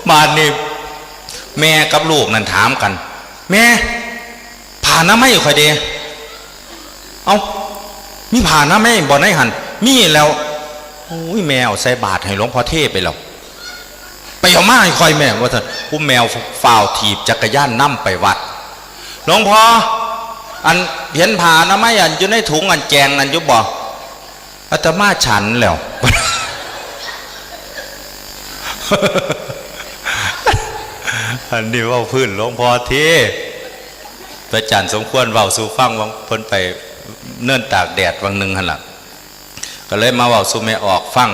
บาดนี้ แม่กับลูกนั่นถามกัน แม่ ผ้าอนามัยข่อยเด้ เอ้า มีผ้าอนามัยบ่ในหั่น มีแล้ว โอ้ย แม่เอาใส่บาตรให้หลวงพ่อเทศน์ไปแล้ว ไปเอามาให้ข่อยแม่ ว่าซั่น ผู้แม่ฟ้าวถีบจักรยานนำไปวัด หลวงพ่อ อันเห็นผ้าอนามัยอันอยู่ในถุงอันแกงนั่นอยู่บ่ อาตมาฉันแล้ว อันนี้เว้าพื้นหลวงพ่อเทศน์ พระอาจารย์สมควรเว้าสู่ฟัง ว่าเพิ่นไปเนินตากแดดวังหนึ่งหั่นล่ะ ก็เลยมาเว้าสู่แม่ออกฟัง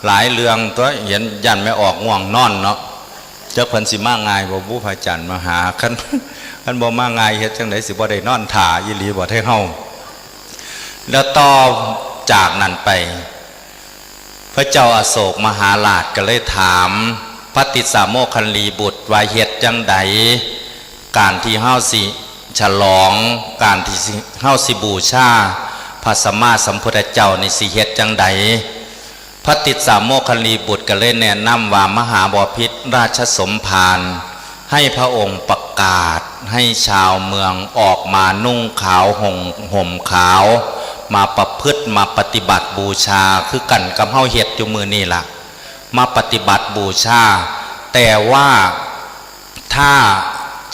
หลายเรื่องตั๊ว เห็นย่านแม่ออกง่วงนอนเนาะ จักเพิ่นสิมาง่ายบ่บุ พระอาจารย์มาหา คัน คันบ่มาง่ายเฮ็ดจั่งใด๋สิบ่ได้นอนถ่าอีหลีบ่ไทเฮา แล้วต่อจากนั้นไป พระเจ้าอโศกมหาราชก็เลยถามพระติสสะโมคคัลลีบุตรว่าเฮ็ดจั่งใด๋ การที่เฮาสิฉลอง การที่สิ เฮาสิบูชาพระสัมมาสัมพุทธเจ้านี่สิเฮ็ดจั่งใด๋ พระติสสะโมคคัลลีบุตรก็เลยแนะนำว่ามหาบพิตรราชสมภาร ให้พระองค์ประกาศให้ชาวเมืองออกมานุ่งขาวห่ม ห่มขาว มาประพฤติมาปฏิบัติบูชาคือกันกับเฮาเฮ็ดอยู่มื้อนี้ล่ะ มาปฏิบัติบูชา แต่ว่าถ้า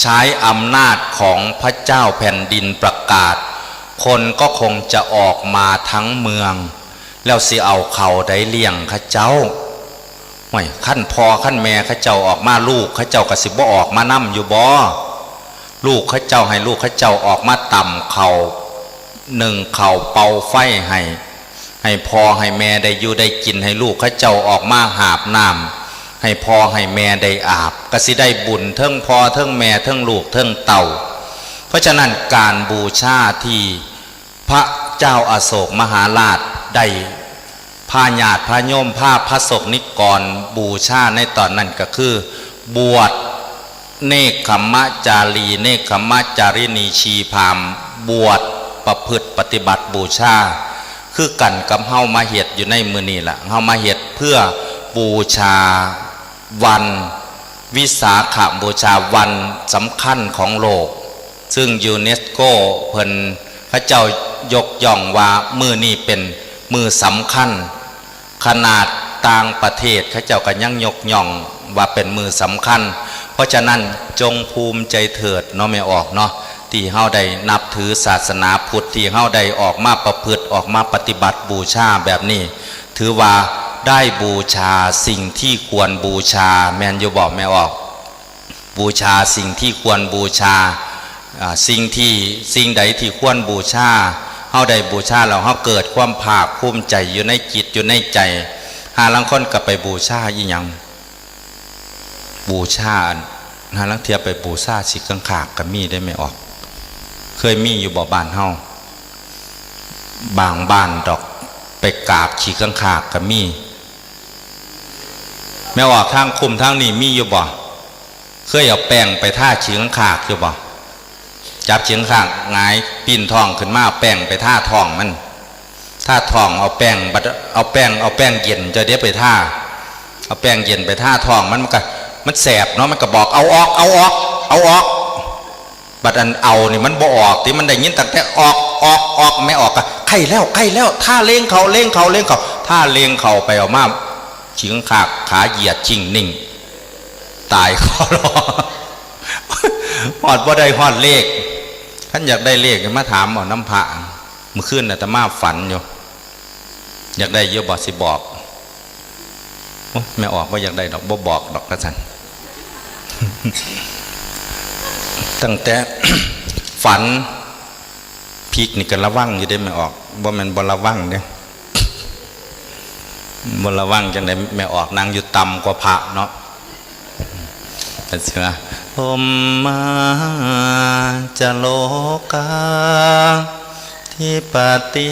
ใช้อำนาจของพระเจ้าแผ่นดินประกาศ คนก็คงจะออกมาทั้งเมือง แล้วสิเอาข้าวใดเลี้ยงเขาเจ้า ห้วย คันพ่อคันแม่เขาเจ้าออกมา ลูกเขาเจ้าก็สิบ่ออกมานำอยู่บ่ ลูกเขาเจ้า ให้ลูกเขาเจ้าออกมาตำข้าว นึ่งข้าว เป่าไฟให้ ให้พ่อให้แม่ได้อยู่ได้กิน ให้ลูกเขาเจ้าออกมาหาบน้ำ ให้พ่อให้แม่ได้อาบ ก็สิได้บุญเทิงพ่อเทิงแม่เทิงลูกเทิงเต้า เพราะฉะนั้นการบูชาที่พระเจ้าอโศกมหาราชได้พาญาติพาโยมพาพระสงฆ์นิกรบูชาในตอนนั้นก็คือ บวชเนกขัมมจารี เนกขัมมจารินีชีพราหมณ์ บวชประพฤติปฏิบัติบูชา คือกันกับเฮามาเฮ็ดอยู่ในมื้อนี้ล่ะ เฮามาเฮ็ดเพื่อบูชาวันวิสาขบูชา วันสำคัญของโลก ซึ่งยูเนสโกเพิ่น เขาเจ้ายกย่องว่ามื้อนี้เป็นมื้อสำคัญ ขนาดต่างประเทศเขาเจ้าก็ยังยกย่องว่าเป็นมื้อสำคัญ เพราะฉะนั้นจงภูมิใจเถิดเนาะแม่ออกเนาะ ที่เฮาได้นับถือศาสนาพุทธ ที่เฮาได้ออกมาประพฤติ ออกมาปฏิบัติบูชาแบบนี้ ถือว่าได้บูชาสิ่งที่ควรบูชา แม่นอยู่บ่แม่ออก บูชาสิ่งที่ควรบูชา อ่า สิ่งที่ สิ่งใดที่ควรบูชา เฮาได้บูชาแล้วเฮาเกิดความภาคภูมิใจอยู่ในจิตอยู่ในใจ หาลางคนก็ไปบูชาอีหยัง บูชาอัน หาลางเทื่อไปบูชาขี้ข้างคากก็มีได้แม่ออก เคยมีอยู่บ่บ้านเฮา บางบ้านดอก ไปกราบขี้ข้างคากก็มี แม่ออกทางคุ้มทางนี้มีอยู่บ่ เคยเอาแป้งไปทาขี้ข้างคากอยู่บ่ จับขี้ข้างคากหงายปิ้นท้องขึ้นมา เอาแป้งไปทาท้องมัน ทาท้อง เอาแป้งบัด เอาแป้ง เอาแป้งเย็นเจ้าเดี๋ยวไปทา เอาแป้งเย็นไปทาท้องมัน มันก็ มันแสบเนาะ มันก็บอก เอาออก เอาออก เอาออก บัดอันเอานี่มันบ่ออกติ มันได้ยินตั้งแต่ออก ออก ออก แม่ออกก็ ใกล้แล้ว ใกล้แล้ว ทาเร่งเข้า เร่งเข้า เร่งเข้า ทาเร่งเข้าไปเอามา ขี้ข้างคากขาเหยียดชิ่งนิ่ง ตายคอรอ ฮอดบ่ได้ฮอดเลข คันอยากได้เลขมาถามเอานำพระ มื้อคืนอาตมาฝันอยู่ อยากได้อยู่บ่ สิบอก โอ้ แม่ออกบ่อยากได้ดอก บ่บอกดอก ว่าซั่น ตั้งแต่ ฝัน พริกนี่ก็ระวังอยู่เด้แม่ออก บ่แม่นบ่ระวังเด้ บ่ระวังจั่งใด แม่ออกนั่งอยู่ต่ำกว่าพระเนาะ ก็สิว่า พรหมาจโลกา ธิปติ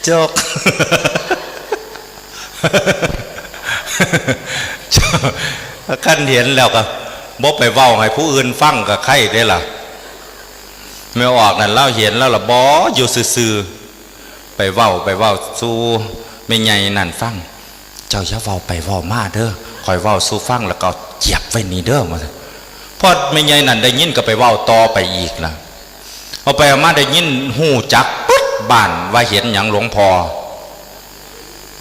จก คันเห็นแล้วก็บ่ไปเว้าให้ผู้อื่นฟังก็ไคร้เด้ล่ะ แม่ออกนั่นลาวเห็นแล้วล่ะบ่อยู่ซื่อๆ ไปเว้า ไปเว้าสู่แม่ใหญ่นั่นฟัง เจ้าอย่าเว้าไปเว้ามาเด้อ ข้อยเว้าสู่ฟังแล้วก็เจียบไว้นี่เด้อ ว่าซั่น พอแม่ใหญ่นั่นได้ยินก็ไปเว้าต่อไปอีกล่ะ เอาไปเอามาได้ยินฮู้จักปึ๊ดบ้านว่าเห็นหยังหลวงพ่อ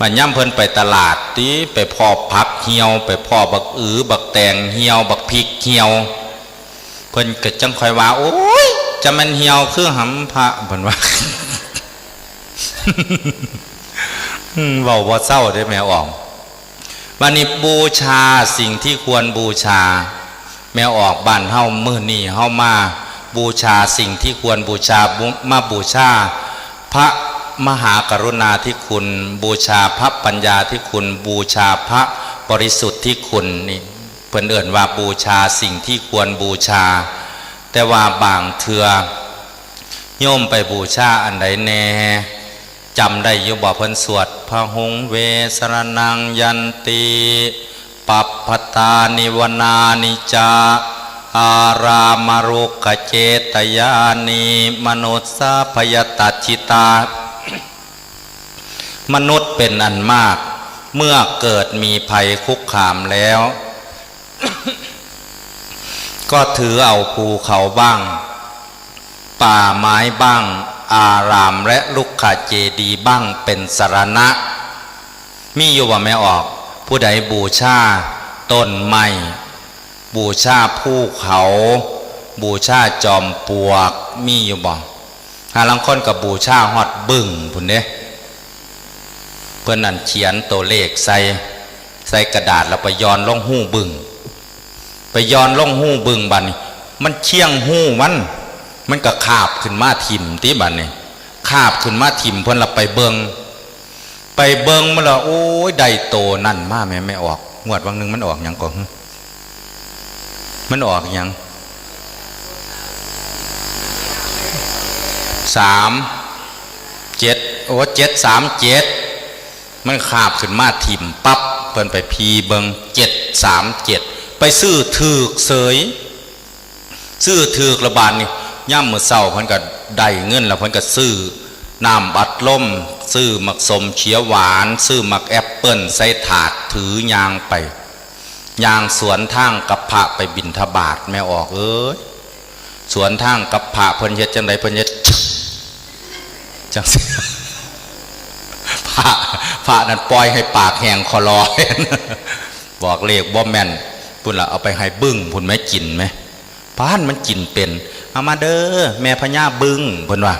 บัดยามเพิ่นไปตลาดติ ไปพ้อผักเหี่ยว ไปพ้อบักอือ บักแตงเหี่ยว บักพริกเหี่ยว เพิ่นก็จั่งค่อยว่า โอ๊ย จะแม่นเหี่ยวคือหำพระ เพิ่นว่า อืม เว้าบ่เซาเด้แม่ออก บัดนี้บูชาสิ่งที่ควรบูชา แม่ออกบ้านเฮามื้อนี้เฮามาบูชาสิ่งที่ควรบูชา บู มาบูชาพระมหากรุณาธิคุณ บูชาพระปัญญาธิคุณ บูชาพระบริสุทธิ์ธิคุณ นี่เพิ่นเอิ้นว่าบูชาสิ่งที่ควรบูชา แต่ว่าบางเทื่อโยมไปบูชาอันใดแน่ จำได้อยู่บ่ เพิ่นสวด พะหุงเว สรณัง ยันติ ปัพพตานิ วนานิจา อารามรุกขเจตยานิ มนุสสาพยตัจฉิตา มนุษย์เป็นอันมาก เมื่อเกิดมีภัยคุกคามแล้ว ก็ถือเอาภูเขาบ้าง ป่าไม้บ้าง อารามและรุกขเจดีย์บ้างเป็นสรณะ มีอยู่บ่แม่ออก ผู้ใดบูชาต้นไม้ บูชาภูเขา บูชาจอมปลวก มีอยู่บ่ หาลางคนก็บูชาฮอดบึ้งพุ้นเด้ เพิ่นนั่นเขียนตัวเลขใส่ ใส่กระดาษแล้วไปหย่อนลงฮูบึ้ง ไปย่อนลงฮูบึ้งบัดนี้ มันเคี่ยงฮูมัน มันก็คาบขึ้นมาถิ่มติบัดนี้ คาบขึ้นมาถิ่ม เพิ่นละไปเบิ่ง ไปเบิ่งมันละ โอ้ย ได้โตนั่นมาแหม แม่ออก งวดวังหนึ่งมันออกหยังก่อน มันออกหยัง สามเจ็ด โอ้ เจ็ดสามเจ็ด มันคาบขึ้นมาถิ่มปั๊บ เพิ่นไปพีเบิ่ง เจ็ดสามเจ็ด ไปซื้อถืกเสย ซื้อถืกละบาดนี่ ยามมื้อเช้าเพิ่นก็ได้เงินแล้ว เพิ่นก็ซื้อน้ำอัดลม ซื้อหมากสมเขียวหวาน ซื้อหมากแอปเปิ้ลใส่ถาด ถือย่างไป ย่างสวนทางกับพระไปบิณฑบาต แม่ออกเอ้ย สวนทางกับพระ เพิ่นเฮ็ดจั่งใด เพิ่นเฮ็ด จั่งซี้ พระ พระนั่นปล่อยให้ปากแห้งคอลอ บอกเลขบ่แม่น พุ้นล่ะ เอาไปให้บึ้งพุ้นแหม กินแหม ปานมันกินเป็น เอามาเด้อ แม่พญาบึ้ง เพิ่นว่า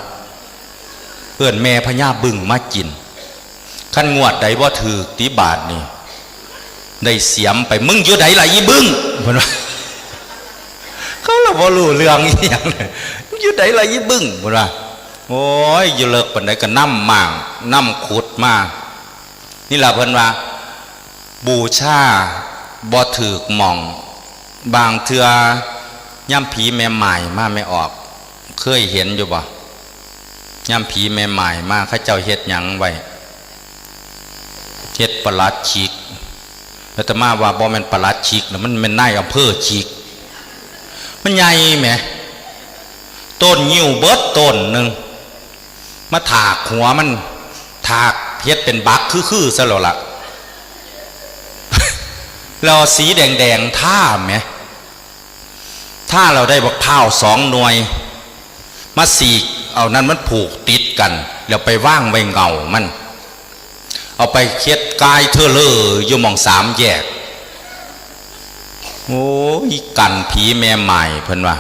เอิ้นแม่พญาบึ้งมากิน คันงวดใดบ่ถืกติบาดนี่ ได้เสียมไป มึงอยู่ใดล่ะอีบึ้ง เพิ่นว่า เขาละบ่รู้เรื่องอีหยังเลย มึงอยู่ใดล่ะอีบึ้ง เพิ่นว่า โอ้ย อยู่เลิกปานใดก็นำหมาง นำขุดมา นี่ล่ะเพิ่นว่า บูชาบ่ถืกหม่อง บางเทื่อ ยามผีแม่หมายมาแม่ออก เคยเห็นอยู่บ่ ยามผีแม่หมายมา เขาเจ้าเฮ็ดหยังไว้ เฮ็ดปลัดขิก อาตมาว่าบ่แม่นปลัดขิกนะ มันแม่นนายอำเภอขิก มันใหญ่แหม ต้นงิ้วเบิดต้นหนึ่ง มาถากหัวมัน ถากเฮ็ดเป็นบักคือๆ ซะแล้วล่ะ แล้วเอาสีแดงๆ ทาแหม ทาแล้วได้บักพร้าวสองหน่วย มาสีกเอานั่นมันผูกติดกัน แล้วไปวางไว้เงามัน เอาไปเฮ็ดกายเทอเลออยู่หม่องสามแยก โอ้ย กันผีแม่หมายเพิ่นว่า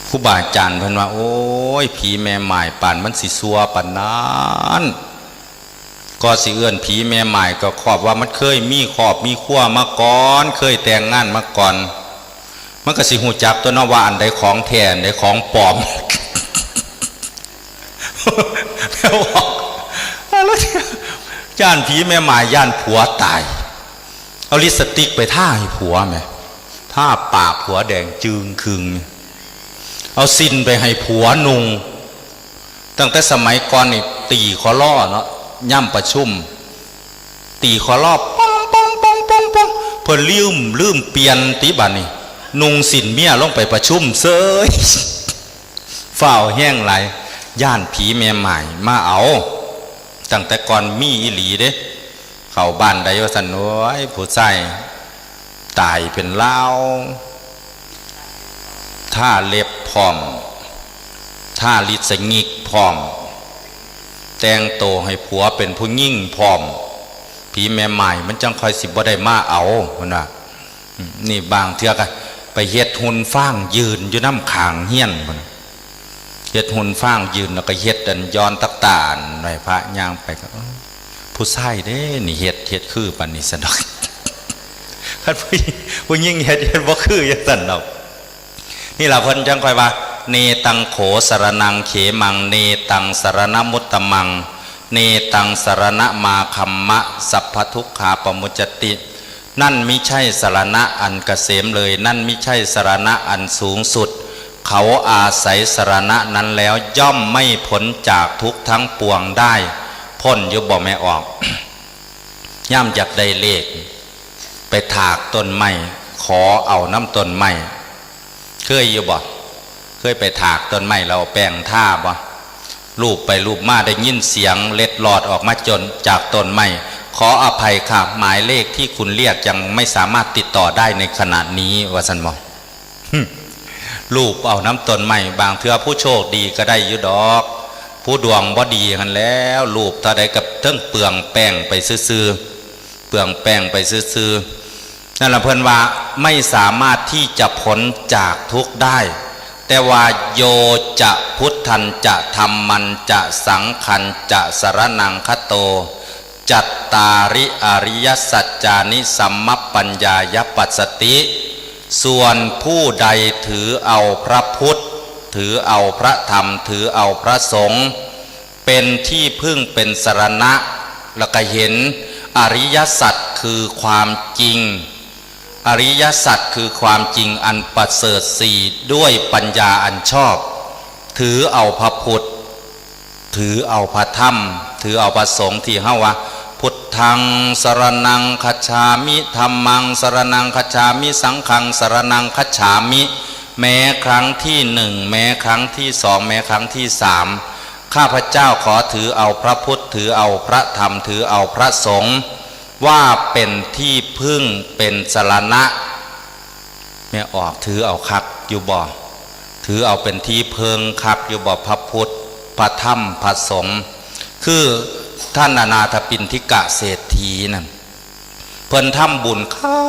ครูบาอาจารย์เพิ่นว่า โอ้ย ผีแม่หมายปานมันสิซัวปานนั้น ก็สิเอิ้นผีแม่หมายก็ครอบว่ามันเคยมีครอบมีครัวมาก่อน เคยแต่งงานมาก่อน มันก็สิฮู้จักตัวเนาะว่าอันใดของแท้ อันใดของปลอม แม่บอก แล้วย้านผีแม่หมาย ย้านผัวตาย เอาลิปสติกไปทาให้ผัวแหม ทาปากผัวแดงจึงครึง เอาสิ้นไปให้ผัวนุ่ง ตั้งแต่สมัยก่อนนี่ตีคอลอเนาะ ย่ำประชุม ตีคอลอ ปองปองปองปองปอง เพิ่นลืม ลืมเปลี่ยนติบัดนี่ นุ่งสิ้นเมียลงไปประชุมเซย ฟ้าวแฮงหลาย ย้านผีแม่หมายมาเอา ตั้งแต่ก่อนมีอีหลีเด้ เข้าบ้านใดว่าซั่น โอ้ย ผู้ชายตายเป็นลาว ทาเล็บพร้อม ทาลิปสติกพร้อม แต่งโตให้ผัวเป็นผู้หญิงพร้อม ผีแม่หมายมันจั่งค่อยสิบ่ได้มาเอา เพิ่นว่า อืม นี่บางเทื่อก็ไปเฮ็ดหุ่นฟางยืนอยู่นำข้างเฮือนพุ้น เฮ็ดหุ่นฟางยืนแล้วก็เฮ็ดอันย้อนตักตาอันไว้พระย่างไปก็ เอ้อ ผู้ชายเด้นี่เฮ็ด เฮ็ดคือปานนี้ซั่นดอก คันผู้หญิง ผู้หญิงเฮ็ด เฮ็ดบ่คือจั่งซั่นดอก นี่ล่ะเพิ่นจั่งค่อยว่า เนตังโขสรณังเขมัง เนตังสรณมุตตมัง เนตังสรณมาคัมมะ สัพพทุกขาปมุจจติ นั่นมิใช่สรณะอันเกษมเลย นั่นมิใช่สรณะอันสูงสุด เขาอาศัยสรณะนั้นแล้วย่อมไม่พ้นจากทุกข์ทั้งปวงได้ พ้นอยู่บ่แม่ออก ย่ามอยากได้เลข ไปถากต้นไม้ ขอเอานำต้นไม้ เคยอยู่บ่ เคยไปถากต้นไม้แล้วเอาแป้งทาบ่ ลูบไปลูบมาได้ยินเสียงเล็ดลอดออกมาจนจากต้นไม้ ขออภัยค่ะ หมายเลขที่คุณเรียกยังไม่สามารถติดต่อได้ในขณะนี้ ว่าซั่นบ่ ลูบเอานำต้นไม้ บางเทื่อผู้โชคดีก็ได้อยู่ดอก ผู้ดวงบ่ดีหั้นแหล้ว ลูบเท่าใดก็เทิงเปลืองแป้งไปซื่อๆ เปลืองแป้งไปซื่อๆ นั่นล่ะเพิ่นว่าไม่สามารถที่จะพ้นจากทุกข์ได้ แต่ว่าโยจะพุทธัญจะธัมมัญจะสังฆัญจะสรณังคโต จัตตาริอริยสัจจานิสัมมัปปัญญายปัสสติ ส่วนผู้ใดถือเอาพระพุทธ ถือเอาพระธรรม ถือเอาพระสงฆ์ เป็นที่พึ่งเป็นสรณะ แล้วก็เห็นอริยสัจคือความจริง อริยสัจคือความจริงอันประเสริฐสี่ด้วยปัญญาอันชอบ ถือเอาพระพุทธ ถือเอาพระธรรม ถือเอาพระสงฆ์ที่เฮาว่า พุทธังสรณังคัจฉามิ ธัมมังสรณังคัจฉามิ สังฆังสรณังคัจฉามิ แม้ครั้งที่หนึ่ง แม้ครั้งที่สอง แม้ครั้งที่สาม ข้าพเจ้าขอถือเอาพระพุทธ ถือเอาพระธรรม ถือเอาพระสงฆ์ ว่าเป็นที่พึ่งเป็นสรณะ แม่ออกถือเอาคักอยู่บ่ ถือเอาเป็นที่เพิงคักอยู่บ่ พระพุทธ พระธรรม พระสงฆ์ คือท่านอนาถปิณฑิกะเศรษฐีนั่น เพิ่นทำบุญคั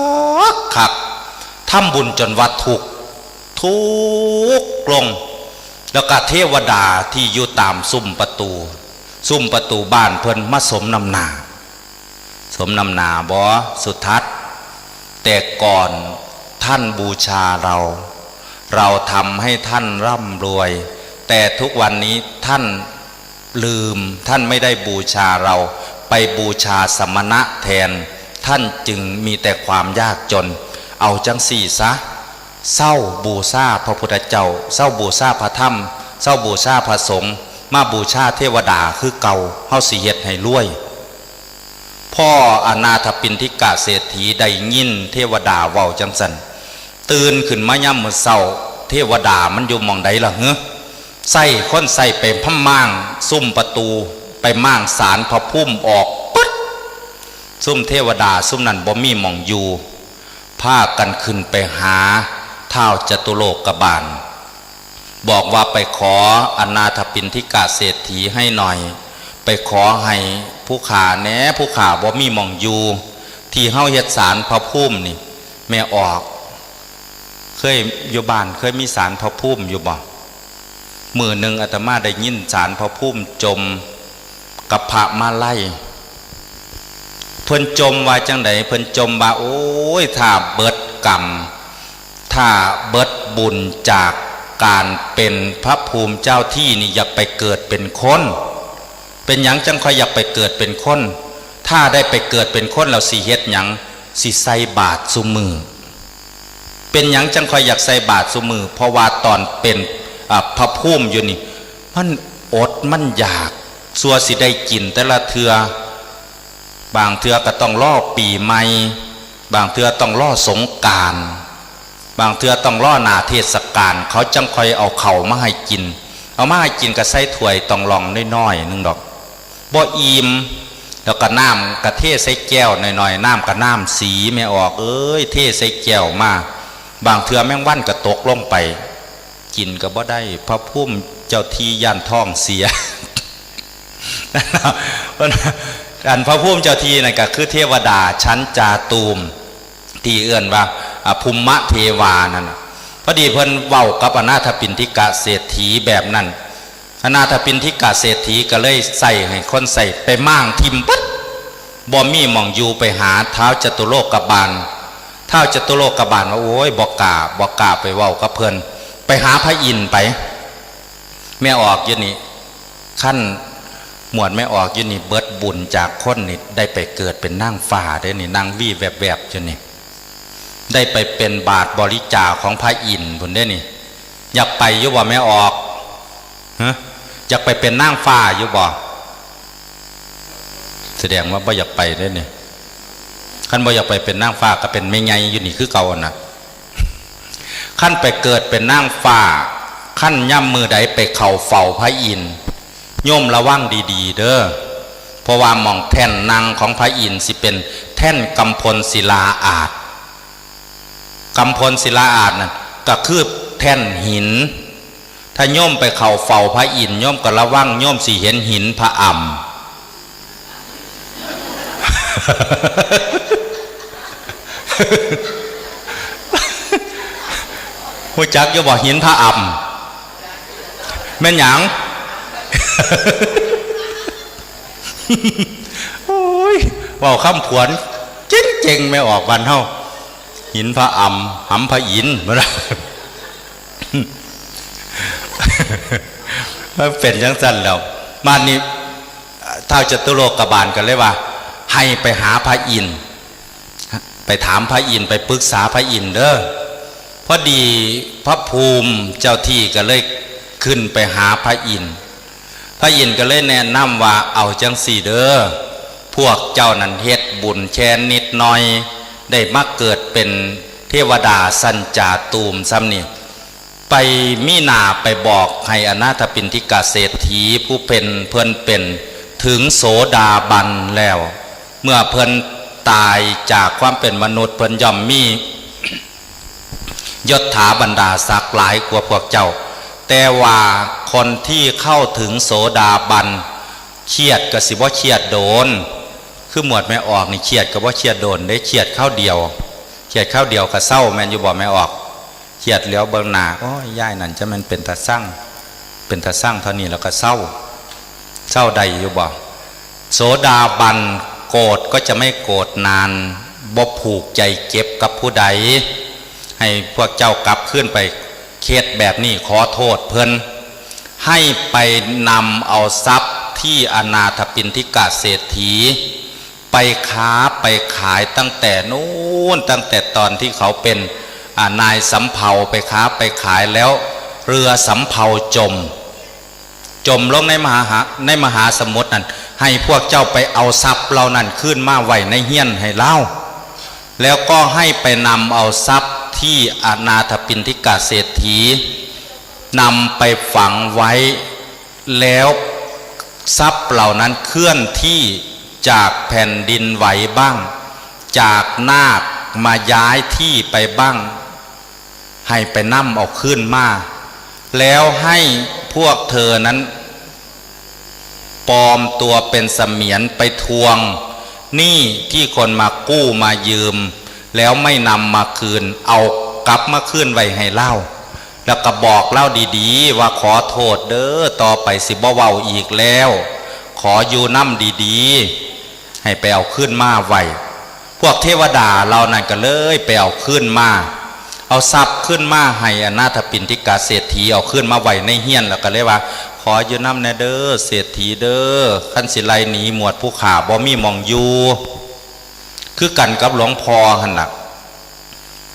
กคัก ทำบุญจนว่าทุกข์ ทุกข์ลง แล้วก็เทวดาที่อยู่ตามซุ้มประตู ซุ้มประตูบ้านเพิ่นมาสมน้ำหน้า สมน้ำหน้าบ่ สุทัศน์ แต่ก่อนท่านบูชาเรา เราทำให้ท่านร่ำรวย แต่ทุกวันนี้ท่านลืม ท่านไม่ได้บูชาเรา ไปบูชาสมณะแทน ท่านจึงมีแต่ความยากจน เอาจังสี่ซะ เซาบูชาพระพุทธเจ้า เซาบูชาพระธรรม เซาบูชาพระสงฆ์ มาบูชาเทวดาคือเก่า เฮาสิเฮ็ดให้รวย พ่ออนาถปิณฑิกะเศรษฐีได้ยินเทวดาเว้าจังซั่น ตื่นขึ้นมายามมื้อเช้า เทวดามันอยู่หม่องใดล่ะเหรอ ใส่คนใส่ไปพม่าง ซุมประตู ไปม่างศาลพระภูมิออกปึ๊ด ซุมเทวดาซุมนั้นบ่มีหม่องอยู่ พากันขึ้นไปหาท้าวจตุโลกบาล บอกว่าไปขออนาถปิณฑิกะเศรษฐีให้หน่อย ไปขอให้ผู้ข้าแหน่ ผู้ข้าบ่มีหม่องอยู่ ที่เฮาเฮ็ดศาลพระภูมินี่ แม่ออก เคยอยู่บ้านเคยมีศาลพระภูมิอยู่บ่ มื้อหนึ่งอาตมาได้ยินศาลพระภูมิจ่มกับพระมาลัย เพิ่นจ่มว่าจังใด เพิ่นจ่มว่า โอ้ย ถ้าเบิดกรรม ถ้าเบิดบุญจากการเป็นพระภูมิเจ้าที่นี่ อยากไปเกิดเป็นคน เป็นหยังจังค่อยอยากไปเกิดเป็นคน ถ้าได้ไปเกิดเป็นคนแล้วสิเฮ็ดหยัง สิใส่บาตรซุมื้อ เป็นหยังจังค่อยอยากใส่บาตรซุมื้อ เพราะว่าตอนเป็น อ่า พระภูมิอยู่นี่ มันอดมันอยาก สั่วสิได้กินแต่ละเทื่อ บางเทื่อก็ต้องรอปีใหม่ บางเทื่อต้องรอสงกรานต์ บางเทื่อต้องรอหน้าเทศกาล เขาจังค่อยเอาข้าวมาให้กิน เอามาให้กินก็ใส่ถ้วยต้องหล่องน้อยๆหนึ่งดอก บ่อิ่ม แล้วก็น้ำก็เทใส่แก้วน้อยๆ น้ำก็น้ำสี แม่ออกเอ้ย เทใส่แก้วมา บางเทื่อแมงวันก็ตกลงไป กินก็บ่ได้ พระภูมิเจ้าที่ย้านท้องเสีย อันพระภูมิเจ้าที่นั่นก็คือเทวดาชั้นจาตูม ที่เอิ้นว่า อ่ะ ภูมิเทวานั่นน่ะ พอดีเพิ่นเว้ากับอนาถปิณฑิกะเศรษฐีแบบนั้น อนาถปิณฑิกะเศรษฐีก็เลยใส่ให้คนใส่ไปม่างทิ่มปั๊ด บ่มีหม่องอยู่ ไปหาท้าวจตุโลกบาล ท้าวจตุโลกบาลว่า โอ้ย บ่กล้า บ่กล้าไปเว้ากับเพิ่น ไปหาพระอินทร์ไป แม่ออกอยู่นี่ คันหมวดแม่ออกอยู่นี่ เบิดบุญจากคนนี่ ได้ไปเกิดเป็นนางฟ้าเด้นี่ นางวีแวบๆอยู่นี่ ได้ไปเป็นบาตรบริจาคของพระอินทร์พุ้นเด้นี่ อยากไปอยู่บ่แม่ออก ฮะ อยากไปเป็นนางฟ้าอยู่บ่ แสดงว่าบ่อยากไปเด้นี่ คันบ่อยากไปเป็นนางฟ้าก็เป็นแม่ใหญ่อยู่นี่คือเก่าหั่นน่ะ คันไปเกิดเป็นนางฟ้า คันยามมื้อใดไปเข้าเฝ้าพระอินทร์ โยมระวังดีๆเด้อ เพราะว่าหม่องแท่นนั่งของพระอินทร์สิเป็นแท่นกำพลศิลาอาสน์ กำพลศิลาอาสน์นั่นก็คือแท่นหิน ถ้าโยมไปเข้าเฝ้าพระอินทร์ โยมก็ระวัง โยมสิเห็นหินพระอำ ฮู้จักอยู่บ่ หินพระอำ แม่นหยัง โอ้ย เว้าคำผวนเจ๋งๆ แม่ออกบ้านเฮา หินพระอำ หำพระอินทร์ มันเป็นจังซั่นแล้ว บ้านนี้ ท้าวจตุโลกบาลก็เลยว่า ให้ไปหาพระอินทร์ ไปถามพระอินทร์ ไปปรึกษาพระอินทร์เด้อ พอดีพระภูมิเจ้าที่ก็เลยขึ้นไปหาพระอินทร์ พระอินทร์ก็เลยแนะนำว่า เอาจังซี่เด้อ พวกเจ้านั้นเฮ็ดบุญแค่นิดหน่อย ได้มาเกิดเป็นเทวดาชั้นจาตูมส่ำนี่ ไปมีหน้าไปบอกให้อนาถปิณฑิกะเศรษฐีผู้เป็น เพิ่นเป็นถึงโสดาบันแล้ว เมื่อเพิ่นตายจากความเป็นมนุษย์ เพิ่นย่อมมียศถาบรรดาศักดิ์หลายกว่าพวกเจ้า แต่ว่าคนที่เข้าถึงโสดาบัน เครียดก็สิบ่เครียดโดน คือหมวดแม่ออกนี่เครียดก็บ่เครียดโดนเด้ เครียดคราวเดียว เครียดคราวเดียวก็เซา แม่นอยู่บ่แม่ออก เครียดเหลียวเบิ่งหน้า โอ้ย ยายนั่นจะแม่นเป็นตาซัง เป็นตาซังเท่านี้แล้วก็เซา เซาได้อยู่บ่ โสดาบันโกรธก็จะไม่โกรธนาน บ่ผูกใจเจ็บกับผู้ใด ให้พวกเจ้ากลับคืนไป เฮ็ดแบบนี้ ขอโทษเพิ่น ให้ไปนำเอาทรัพย์ที่อนาถปิณฑิกะเศรษฐี ไปค้าไปขายตั้งแต่นู้น ตั้งแต่ตอนที่เขาเป็น อ่า นายสำเภา ไปค้าไปขายแล้ว เรือสำเภาจม จมลงในมหาหา ในมหาสมุทรนั่น ให้พวกเจ้าไปเอาทรัพย์เหล่านั้นคืนมาไว้ในเฮือนให้ลาว แล้วก็ให้ไปนำเอาทรัพย์ที่อนาถปิณฑิกะเศรษฐีนำไปฝังไว้ แล้วทรัพย์เหล่านั้นเคลื่อนที่จากแผ่นดินไหวบ้าง จากนาคมาย้ายที่ไปบ้าง ให้ไปนำเอาคืนมา แล้วให้พวกเธอนั้นปลอมตัวเป็นเสมียนไปทวงหนี้ที่คนมากู้มายืม แล้วไม่นำมาคืน เอากลับมาคืนไว้ให้ลาว แล้วก็บอกลาวดีๆ ว่าขอโทษเด้อ ต่อไปสิบ่เว้าอีกแล้ว ขออยู่นำดีๆ ให้ไปเอาคืนมาไว้ พวกเทวดาเหล่านั้นก็เลยไปเอาคืนมา เอาทรัพย์คืนมาให้อนาถปิณฑิกะเศรษฐี เอาคืนมาไว้ในเฮือน แล้วก็เลยว่า ขออยู่นำแน่เด้อเศรษฐีเด้อ คันสิไล่หนีหมวดผู้ข้าบ่มีหม่องอยู่ คือกันกับหลวงพ่อหั่นล่ะ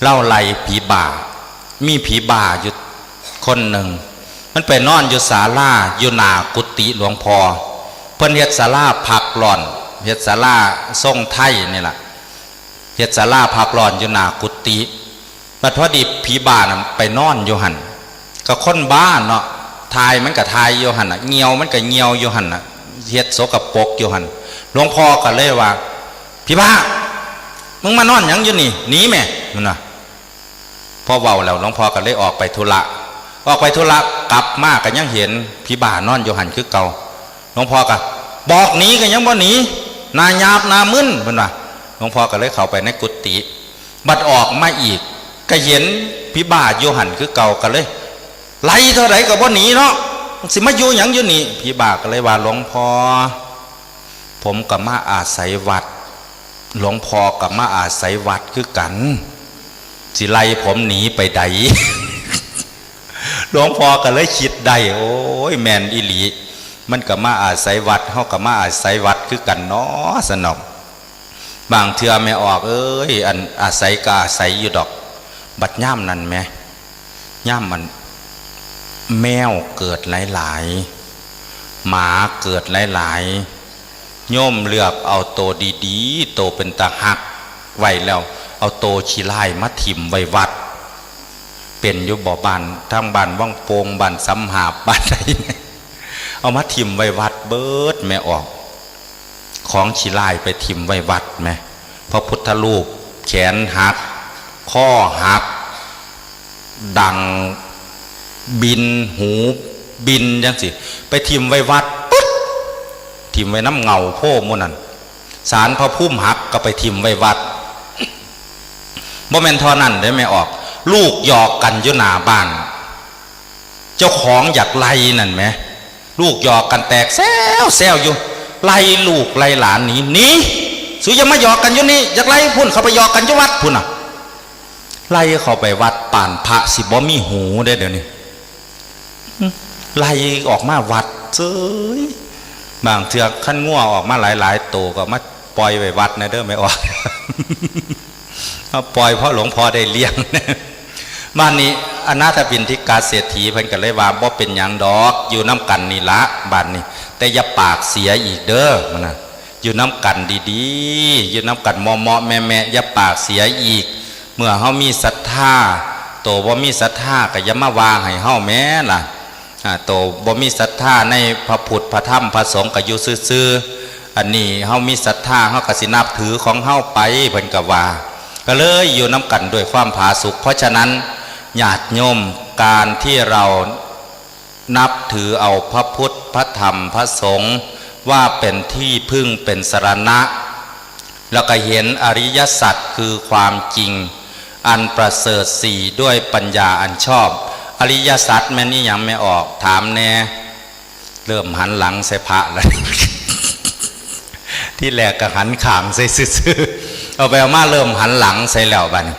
ลาวไล่ผีบ้า มีผีบ้าอยู่คนหนึ่ง มันไปนอนอยู่ศาลา อยู่หน้ากุฏิหลวงพ่อ เพิ่นเฮ็ดศาลาพักร้อน เฮ็ดศาลาทรงไทยนี่ล่ะ เฮ็ดศาลาพักร้อนอยู่หน้ากุฏิ บัดพอดีผีบ้าน่ะไปนอนอยู่หั่น ก็คนบ้าเนาะ ถ่ายมันก็ถ่ายอยู่หั่นน่ะ เหี่ยวมันก็เหี่ยวอยู่หั่นน่ะ เฮ็ดสกปรกอยู่หั่น หลวงพ่อก็เลยว่า "ผีบ้า มึงมานอนหยังอยู่นี่ หนีแม่" มันว่า พอเว้าแล้วหลวงพ่อก็เลยออกไปธุระ ออกไปธุระกลับมาก็ยังเห็นผีบ้านอนอยู่หั่นคือเก่า หลวงพ่อก็บอกหนีก็ยังบ่หนี หน้าหยาบหน้ามึน เพิ่นว่า หลวงพ่อก็เลยเข้าไปในกุฏิ บัดออกมาอีก ก็เห็นผีบ้าอยู่หั่นคือเก่า ก็เลย ไล่เท่าใดก็บ่หนีเนาะ สิมาอยู่หยังอยู่นี่ ผีบ้าก็เลยว่า "หลวงพ่อ ผมก็มาอาศัยวัด หลวงพ่อก็มาอาศัยวัดคือกัน สิไล่ผมหนีไปใด" หลวงพ่อก็เลยคิดได้ โอ้ย แม่นอีหลี มันก็มาอาศัยวัด เฮาก็มาอาศัยวัดคือกันเนาะ สนอก บางเทื่อแม่ออก เอ้ย อันอาศัยก็อาศัยอยู่ดอก บัดยามนั้นแหม ยามมัน แมวเกิดหลายๆ หมาเกิดหลายๆ โยมเลือกเอาโตดีๆ โตเป็นตาฮักไว้แล้ว เอาโตขี้ร้ายมาถิ่มไว้วัด เป็นอยู่บ่ บ้าน ทางบ้านวังโป่ง บ้านสำหาบ บ้านใด เอามาถิ่มไว้วัดเบิด แม่ออก ของขี้ร้ายไปถิ่มไว้วัดแหม พระพุทธรูปแขนหัก คอหัก ดังบิน หูบินจังซี้ ไปถิ่มไว้วัดปึ๊ด ถิ่มไว้นำเหง้าโพธิ์หมู่นั่น ศาลพระภูมิหักก็ไปถิ่มไว้วัด บ่แม่นเท่านั้นเด้แม่ออก ลูกหยอกกันอยู่หน้าบ้าน เจ้าของอยากไล่นั่นแหม ลูกหยอกกันแตกแซวแซวอยู่ ไล่ลูกไล่หลานหนี หนี สูอย่ามาหยอกกันอยู่นี่ อยากไล่พุ่นเข้าไปหยอกกันอยู่วัดพุ่นน่ะ ไล่เข้าไปวัด ป่านพระสิบ่มีหูเด้เดี๋ยวนี้ ไล่ออกมาวัดเซ้ย บางเทื่อคันงัวออกมาหลายๆ โตก็มาปล่อยไว้วัดนะเด้อ แม่ออก เอาปล่อยเพราะหลวงพ่อได้เลี้ยง บ้านนี้อนาถปิณฑิกาเศรษฐีเพิ่นก็เลยว่า บ่เป็นหยังดอก อยู่น้ำกันนี่ละ บ้านนี้ แต่อย่าปากเสียอีกเด้อ มันนะ อยู่น้ำกันดีๆ อยู่น้ำกันเหมาะๆ แม่ๆ อย่าปากเสียอีก เมื่อเฮามีศรัทธา โตบ่มีศรัทธาก็อย่ามาว่าให้เฮาแหมล่ะ อ่า โตบ่มีศรัทธาในพระพุทธพระธรรมพระสงฆ์ก็อยู่ซื่อๆ อันนี้เฮามีศรัทธา เฮาก็สินับถือของเฮาไป เพิ่นก็ว่า ก็เลยอยู่นำกันด้วยความผาสุก เพราะฉะนั้นญาติโยม การที่เรานับถือเอาพระพุทธพระธรรมพระสงฆ์ว่าเป็นที่พึ่งเป็นสรณะ แล้วก็เห็นอริยสัจคือความจริงอันประเสริฐสี่ด้วยปัญญาอันชอบ อริยสัจแม่นอีหยังแม่ออก ถามแน่ เริ่มหันหลังใส่พระแล้ว ที่แรกก็หันข้างใส่ซื่อๆ เอาไปเอามาเริ่มหันหลังใส่แล้วบัดนี้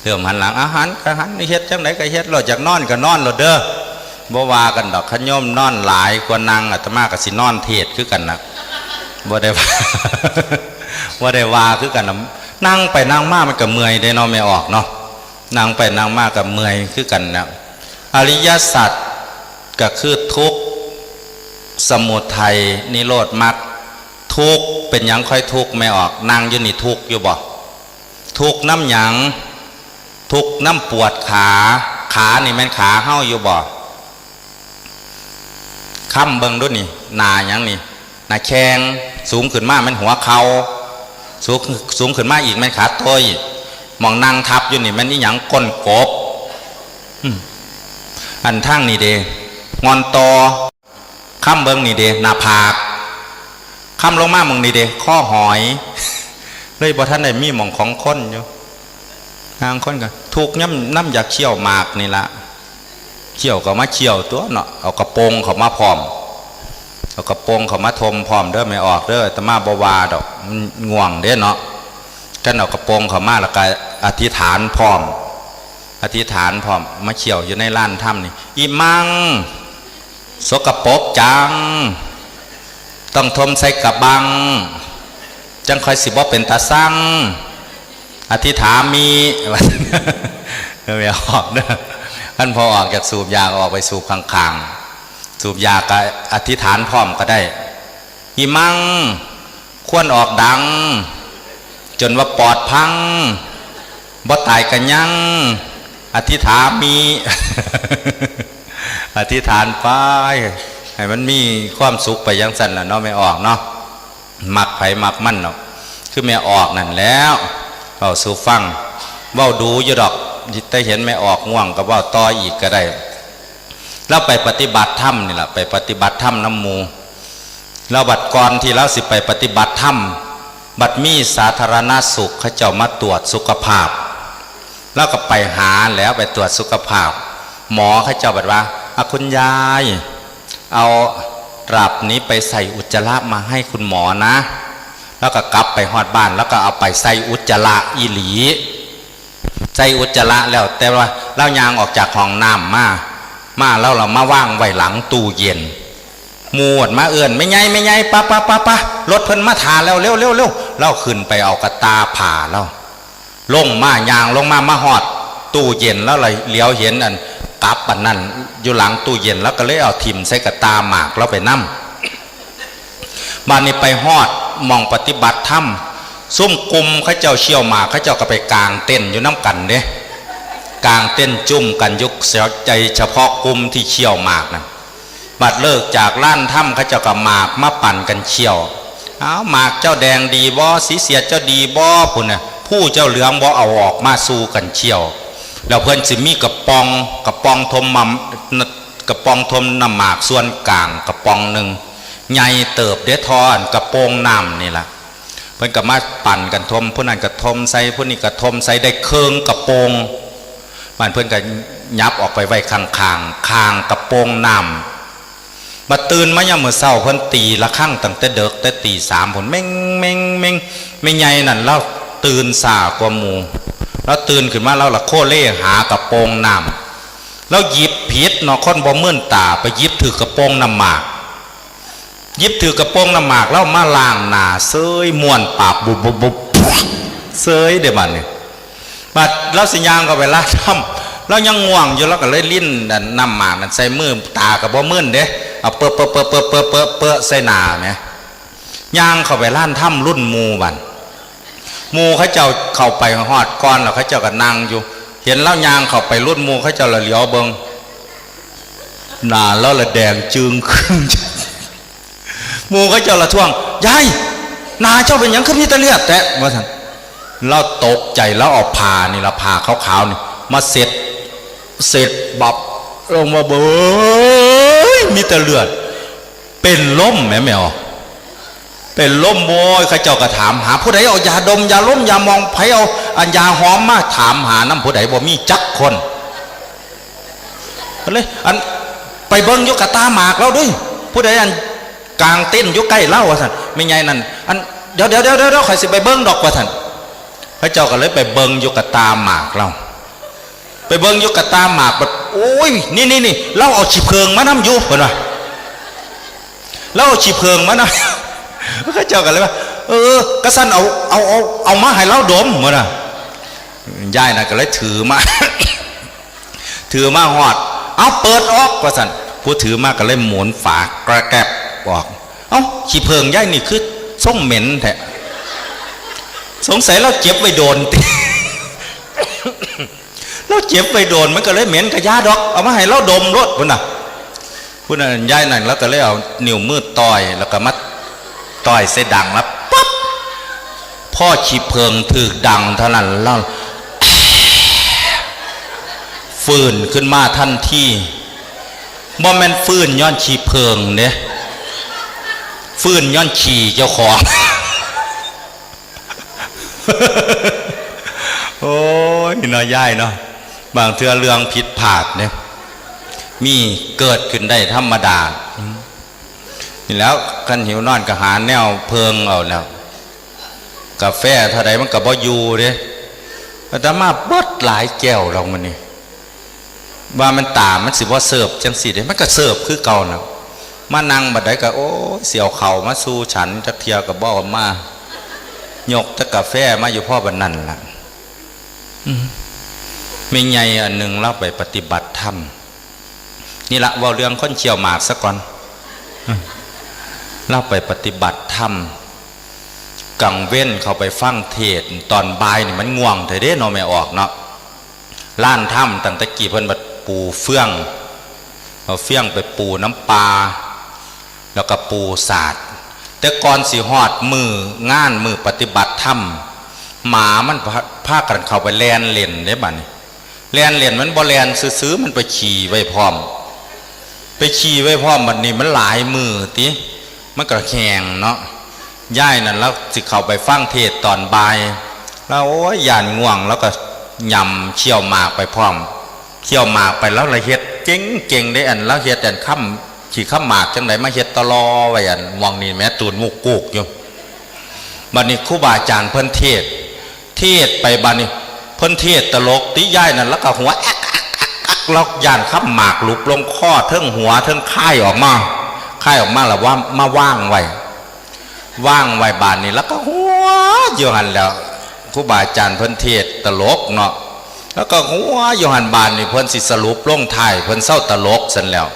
เริ่มหันหลัง อาหารก็หัน เฮ็ดจังไดก็เฮ็ดโลด อยากนอนก็นอนโลดเด้อ บ่ว่ากันดอก คันโยมนอนหลายกว่านั่ง อาตมาก็สินอนเทศน์คือกันน่ะ บ่ได้ว่า บ่ได้ว่าคือกันน่ะ นั่งไปนั่งมามันก็เมื่อยเด้เนาะ แม่ออกเนาะ นั่งไปนั่งมาก็เมื่อยคือกันน่ะ อริยสัจก็คือทุกข์ สมุทัย นิโรธมรรค ทุกข์ เป็นหยังค่อยทุกข์ แม่ออก นั่งอยู่นี่ทุกข์อยู่บ่ ทุกข์นำหยัง ทุกข์นำปวดขา ขานี่แม่นขาเฮาอยู่บ่ ค้ำเบิ่งดูนี่ หน้าหยังนี่ หน้าแข้ง สูงขึ้นมาแม่นหัวเข่า สูง สูงขึ้นมาอีกแม่นขาต้อย หม่องนั่งทับอยู่นี่แม่นอีหยัง ก้นกบ อืม อันทางนี่เด้ งอนต่อ ค้ำเบิ่งนี่เด้ หน้าผาก ค้ำลงมาหม่องนี่เด้ คอหอย เลยบ่ทันได้มีหม่องของคนอยู่ นางคนก็ทุกข์นำ นำอยากเคี้ยวหมากนี่ละ เคี้ยวก็มาเคี้ยวตัวเนาะ เอากระโปรงเข้ามาพร้อม เอากระโปรงเข้ามาทมพร้อมเด้อ แม่ออกเด้อ อาตมาบ่ว่าดอก มันง่วงเด้เนาะ คันเอากระโปรงเข้ามาแล้วก็อธิษฐานพร้อม อธิษฐานพร้อม มาเคี้ยวอยู่ในลานธรรมนี่ อิมัง สกปรกจัง ต้องทมใส่กะบัง จังค่อยสิบ่เป็นตาซัง อธิษฐามิ แม่ออกเด้อ คันพอออกจากสูบยาก็ออกไปสูบข้างๆ สูบยาก็อธิษฐานพร้อมก็ได้ อิมัง ควรออกดัง จนว่าปอดพัง บ่ตายกะยัง อธิษฐามิ อธิษฐานไป ให้มันมีความสุขไปจั่งซั่นล่ะเนาะ แม่ออกเนาะ มักไผมักมันเนาะ คือแม่ออกนั่นแหล้ว เว้าสู่ฟัง เว้าดูอยู่ดอก แต่เห็นแม่ออกง่วงก็เว้าต่ออีกก็ได้ ลาวไปปฏิบัติธรรมนี่ล่ะ ไปปฏิบัติธรรมนำหมู่ ลาวบัดก่อนที่ลาวสิไปปฏิบัติธรรม บัดมีสาธารณสุขเขาเจ้ามาตรวจสุขภาพ ลาวก็ไปหาแหล้ว ไปตรวจสุขภาพ หมอเขาเจ้าบัดว่า "อ่ะ คุณยาย เอาตลับนี้ไปใส่อุจจาระมาให้คุณหมอนะ" ลาวก็กลับไปฮอดบ้าน ลาวก็เอาไปใส่อุจจาระอีหลี ใส่อุจจาระแล้ว แต่ว่าลาวย่างออกจากห้องน้ำมา มาลาวละมาวางไว้หลังตู้เย็น หมู่มาเอิ้น "แม่ใหญ่ แม่ใหญ่ ปะปะปะปะ รถเพิ่นมาถ่าแล้ว เร็วเร็วเร็ว" ลาวขึ้นไปเอากะต่าผ้าลาว ลงมา ย่างลงมา มาฮอดตู้เย็น ลาวละเหลียวเห็นอันกลับอันนั้นอยู่หลังตู้เย็น ลาวก็เลยเอาถิ่มใส่กะต่าหมากลาวไปนำ บัดนี้ไปฮอดหม่องปฏิบัติธรรม ซุมกลุ่มเขาเจ้าเคี้ยวหมาก เขาเจ้าก็ไปกางเต็นท์อยู่นำกันเด้ กางเต็นท์จุ่มกันอยู่ ใจเฉพาะกลุ่มที่เคี้ยวหมากนั่น บัดเลิกจากลานธรรม เขาเจ้าก็หมากมาปั่นกันเคี้ยว "เอา หมากเจ้าแดงดีบ่ สีเสียดเจ้าดีบ่ พุ้นน่ะ ผู้เจ้าเหลืองบ่ เอาออกมาสู่กันเคี้ยว" แล้วเพิ่นสิมีกระป๋อง กระป๋องทมมำ กระป๋องทมน้ำหมากส่วนกลางกระป๋องหนึ่ง ใหญ่เติบเด้ ท่ออันกระโปรงน้ำนี่ล่ะ เพิ่นก็มาปั่นกันทม ผู้นั้นก็ทมใส่ ผู้นี้ก็ทมใส่ ได้เคิ่งกระโปรง บัดเพิ่นก็ยับออกไปไว้ข้างๆ ข้างกระโปรงน้ำ บัดตื่นมายามมื้อเช้า เพิ่นตีระฆังตั้งแต่เดิก แต่ตีสามพุ้น เม็ง เม็ง เม็ง แม่ใหญ่นั่นลาวตื่นช้ากว่าหมู่ ลาวตื่นขึ้นมา ลาวละโคเลหากระโปรงน้ำ ลาวหยิบผิดเนาะ คนบ่มืนตา ไปหยิบถืกกระโปรงน้ำหมาก หยิบถืกกระโปรงน้ำหมาก ลาวมาล้างหน้าเซย ม้วนปากบุบบุบบุบเซยเด้บัดนี้ บัดลาวสิย่างเข้าไปลานธรรม ลาวยังง่วงอยู่ ลาวก็เลยลิ้นอันน้ำหมากนั่นใส่มือ ตาก็บ่มืนเด้ เอาเปอะเปอะเปอะเปอะเปอะเปอะเปอะใส่หน้าแหม ย่างเข้าไปลานธรรมรุ่นหมู่บัด หมู่เขาเจ้าเข้าไปฮอดก่อนแล้ว เขาเจ้าก็นั่งอยู่ เห็นลาวย่างเข้าไปรุ่นหมู่ เขาเจ้าละเหลียวเบิ่ง หน้าลาวละแดงจึงครึ่ง หมู่เขาเจ้าละท้วง "ยาย หน้าเจ้าเป็นหยังคือมีแต่เลือดแท้" ว่าซั่น ลาวตกใจ ลาวเอาผ้านี่ละ ผ้าขาวๆนี่มาเช็ด เช็ดบับลงมา เบ้ย มีแต่เลือด เป็นลมแหมแม่ออก เป็นลม โว้ย เขาเจ้าก็ถามหา ผู้ใดเอายาดม ยาลม ยามอง ไผเอาอันยาหอมมา ถามหานำผู้ใด บ่มีจักคน ก็เลย อัน ไปเบิ่งอยู่กะตาหมากลาวเด้อ ผู้ใดอันกางเต็นท์อยู่ใกล้ลาว ว่าซั่น แม่ใหญ่นั่น อัน เดี๋ยว เดี๋ยว เดี๋ยว เดี๋ยว ข้อยสิไปเบิ่งดอก ว่าซั่น เขาเจ้าก็เลยไปเบิ่งอยู่กะตาหมากลาว ไปเบิ่งอยู่กะตาหมาก บัด โอ้ย นี่ นี่ นี่ ลาวเอาขี้เผิงมานำอยู่ เพิ่นว่า ลาวเอาขี้เผิงมานำ เขาเจ้าก็เลยว่า เออ กะซั่นเอา เอา เอา เอามาให้ลาวดม เพิ่นว่า ยายน่ะก็เลยถือมา ถือมาฮอด "เอาเปิดออก" ว่าซั่น ผู้ถือมาก็เลยหมุนฝากระแกบออก "เอ้า ขี้เผิงยายนี่คือทรงเหม็นแท้ สงสัยลาวเก็บไว้โดนติ ลาวเก็บไว้โดน มันก็เลยเหม็น กะอย่าดอก เอามาให้ลาวดมโลด" พุ้นน่ะ พุ้นน่ะ ยายนั่นลาวก็เลยเอานิ้วมือต่อย แล้วก็มาต่อยใส่ดังแล้วปั๊บ พอขี้เผิงถืกดังเท่านั้นลาวฟื้นขึ้นมาทันที บ่แม่นฟื้นย้อนขี้เผิงเด้ ฟื้นย้อนขี้เจ้าของ โอ้ย เนาะยายเนาะ บางเทื่อเรื่องผิดพลาดเนี่ย มีเกิดขึ้นได้ธรรมดา นี่แหล้ว คันหิวนอนก็หาแนวเผิงเอาแล้ว กาแฟเท่าใดมันก็บ่อยู่เด้ อาตมาเบิดหลายแก้วแล้วมื้อนี้ ว่ามันตามันสิบ่เสิร์ฟจังซี่เด้ มันก็เสิร์ฟคือเก่าน่ะ มานั่งบัดใดก็ โอ้ย สิเอาเข้ามาสู่ฉันจักเทื่อก็บ่เอามา ยกแต่กาแฟมาอยู่พอบัดนั้นล่ะ อืม แม่ใหญ่อันหนึ่งลาวไปปฏิบัติธรรม นี่ละ เว้าเรื่องคนเคี้ยวหมากซะก่อน อืม ลาวไปปฏิบัติธรรม กลางเว็นเข้าไปฟังเทศน์ ตอนบ่ายนี่มันง่วงแท้เด้เนาะ แม่ออกเนาะ ลานธรรมตั้งแต่กี้เพิ่นบัดปูเฟือง เอาเฟืองไปปูนำป่า แล้วก็ปูสาด แต่ก่อนสิฮอดมื้องานมื้อปฏิบัติธรรม หมามันพา พากันเข้าไปแล่นเล่นเด้บัดนี้ แล่นเล่นมันบ่แล่นซื่อๆ มันไปขี้ไว้พร้อม ไปขี้ไว้พร้อม บัดนี้มันหลายมื้อติ มันก็แห้งเนาะ ยายนั่นลาวสิเข้าไปฟังเทศน์ตอนบ่าย ลาวโอ้ย ย้านง่วง ลาวก็ยำเคี้ยวหมากไปพร้อม เคี้ยวหมากไป ลาวละเฮ็ดเจ๋งๆ เด้ อันลาวเฮ็ดอันคำขี้คำหมากจั่งใดมาเฮ็ดต่อรอไว้ อันม่วงนี่แหม ตูนมุกกูกอยู่ บัดนี้ครูบาอาจารย์เพิ่นเทศน์ เทศน์ไปบัดนี้ เพิ่นเทศน์ตลกติ ยายนั่นลาวก็หัวแอ๊กแอ๊กแอ๊กแอ๊ก ลาวย้านคำหมากหลุดลงคอ เทิงหัวเทิงคายออกมา คายออกมาแล้วว่ามาวางไว้ วางไว้บัดนี้ ลาวก็หัวอยู่หั่นแหล้ว ครูบาอาจารย์เพิ่นเทศน์ตลกเนาะ ลาวก็หัวอยู่หั่น บัดนี้เพิ่นสิสรุปลงท้าย เพิ่นเซาตลกซั่นแล้ว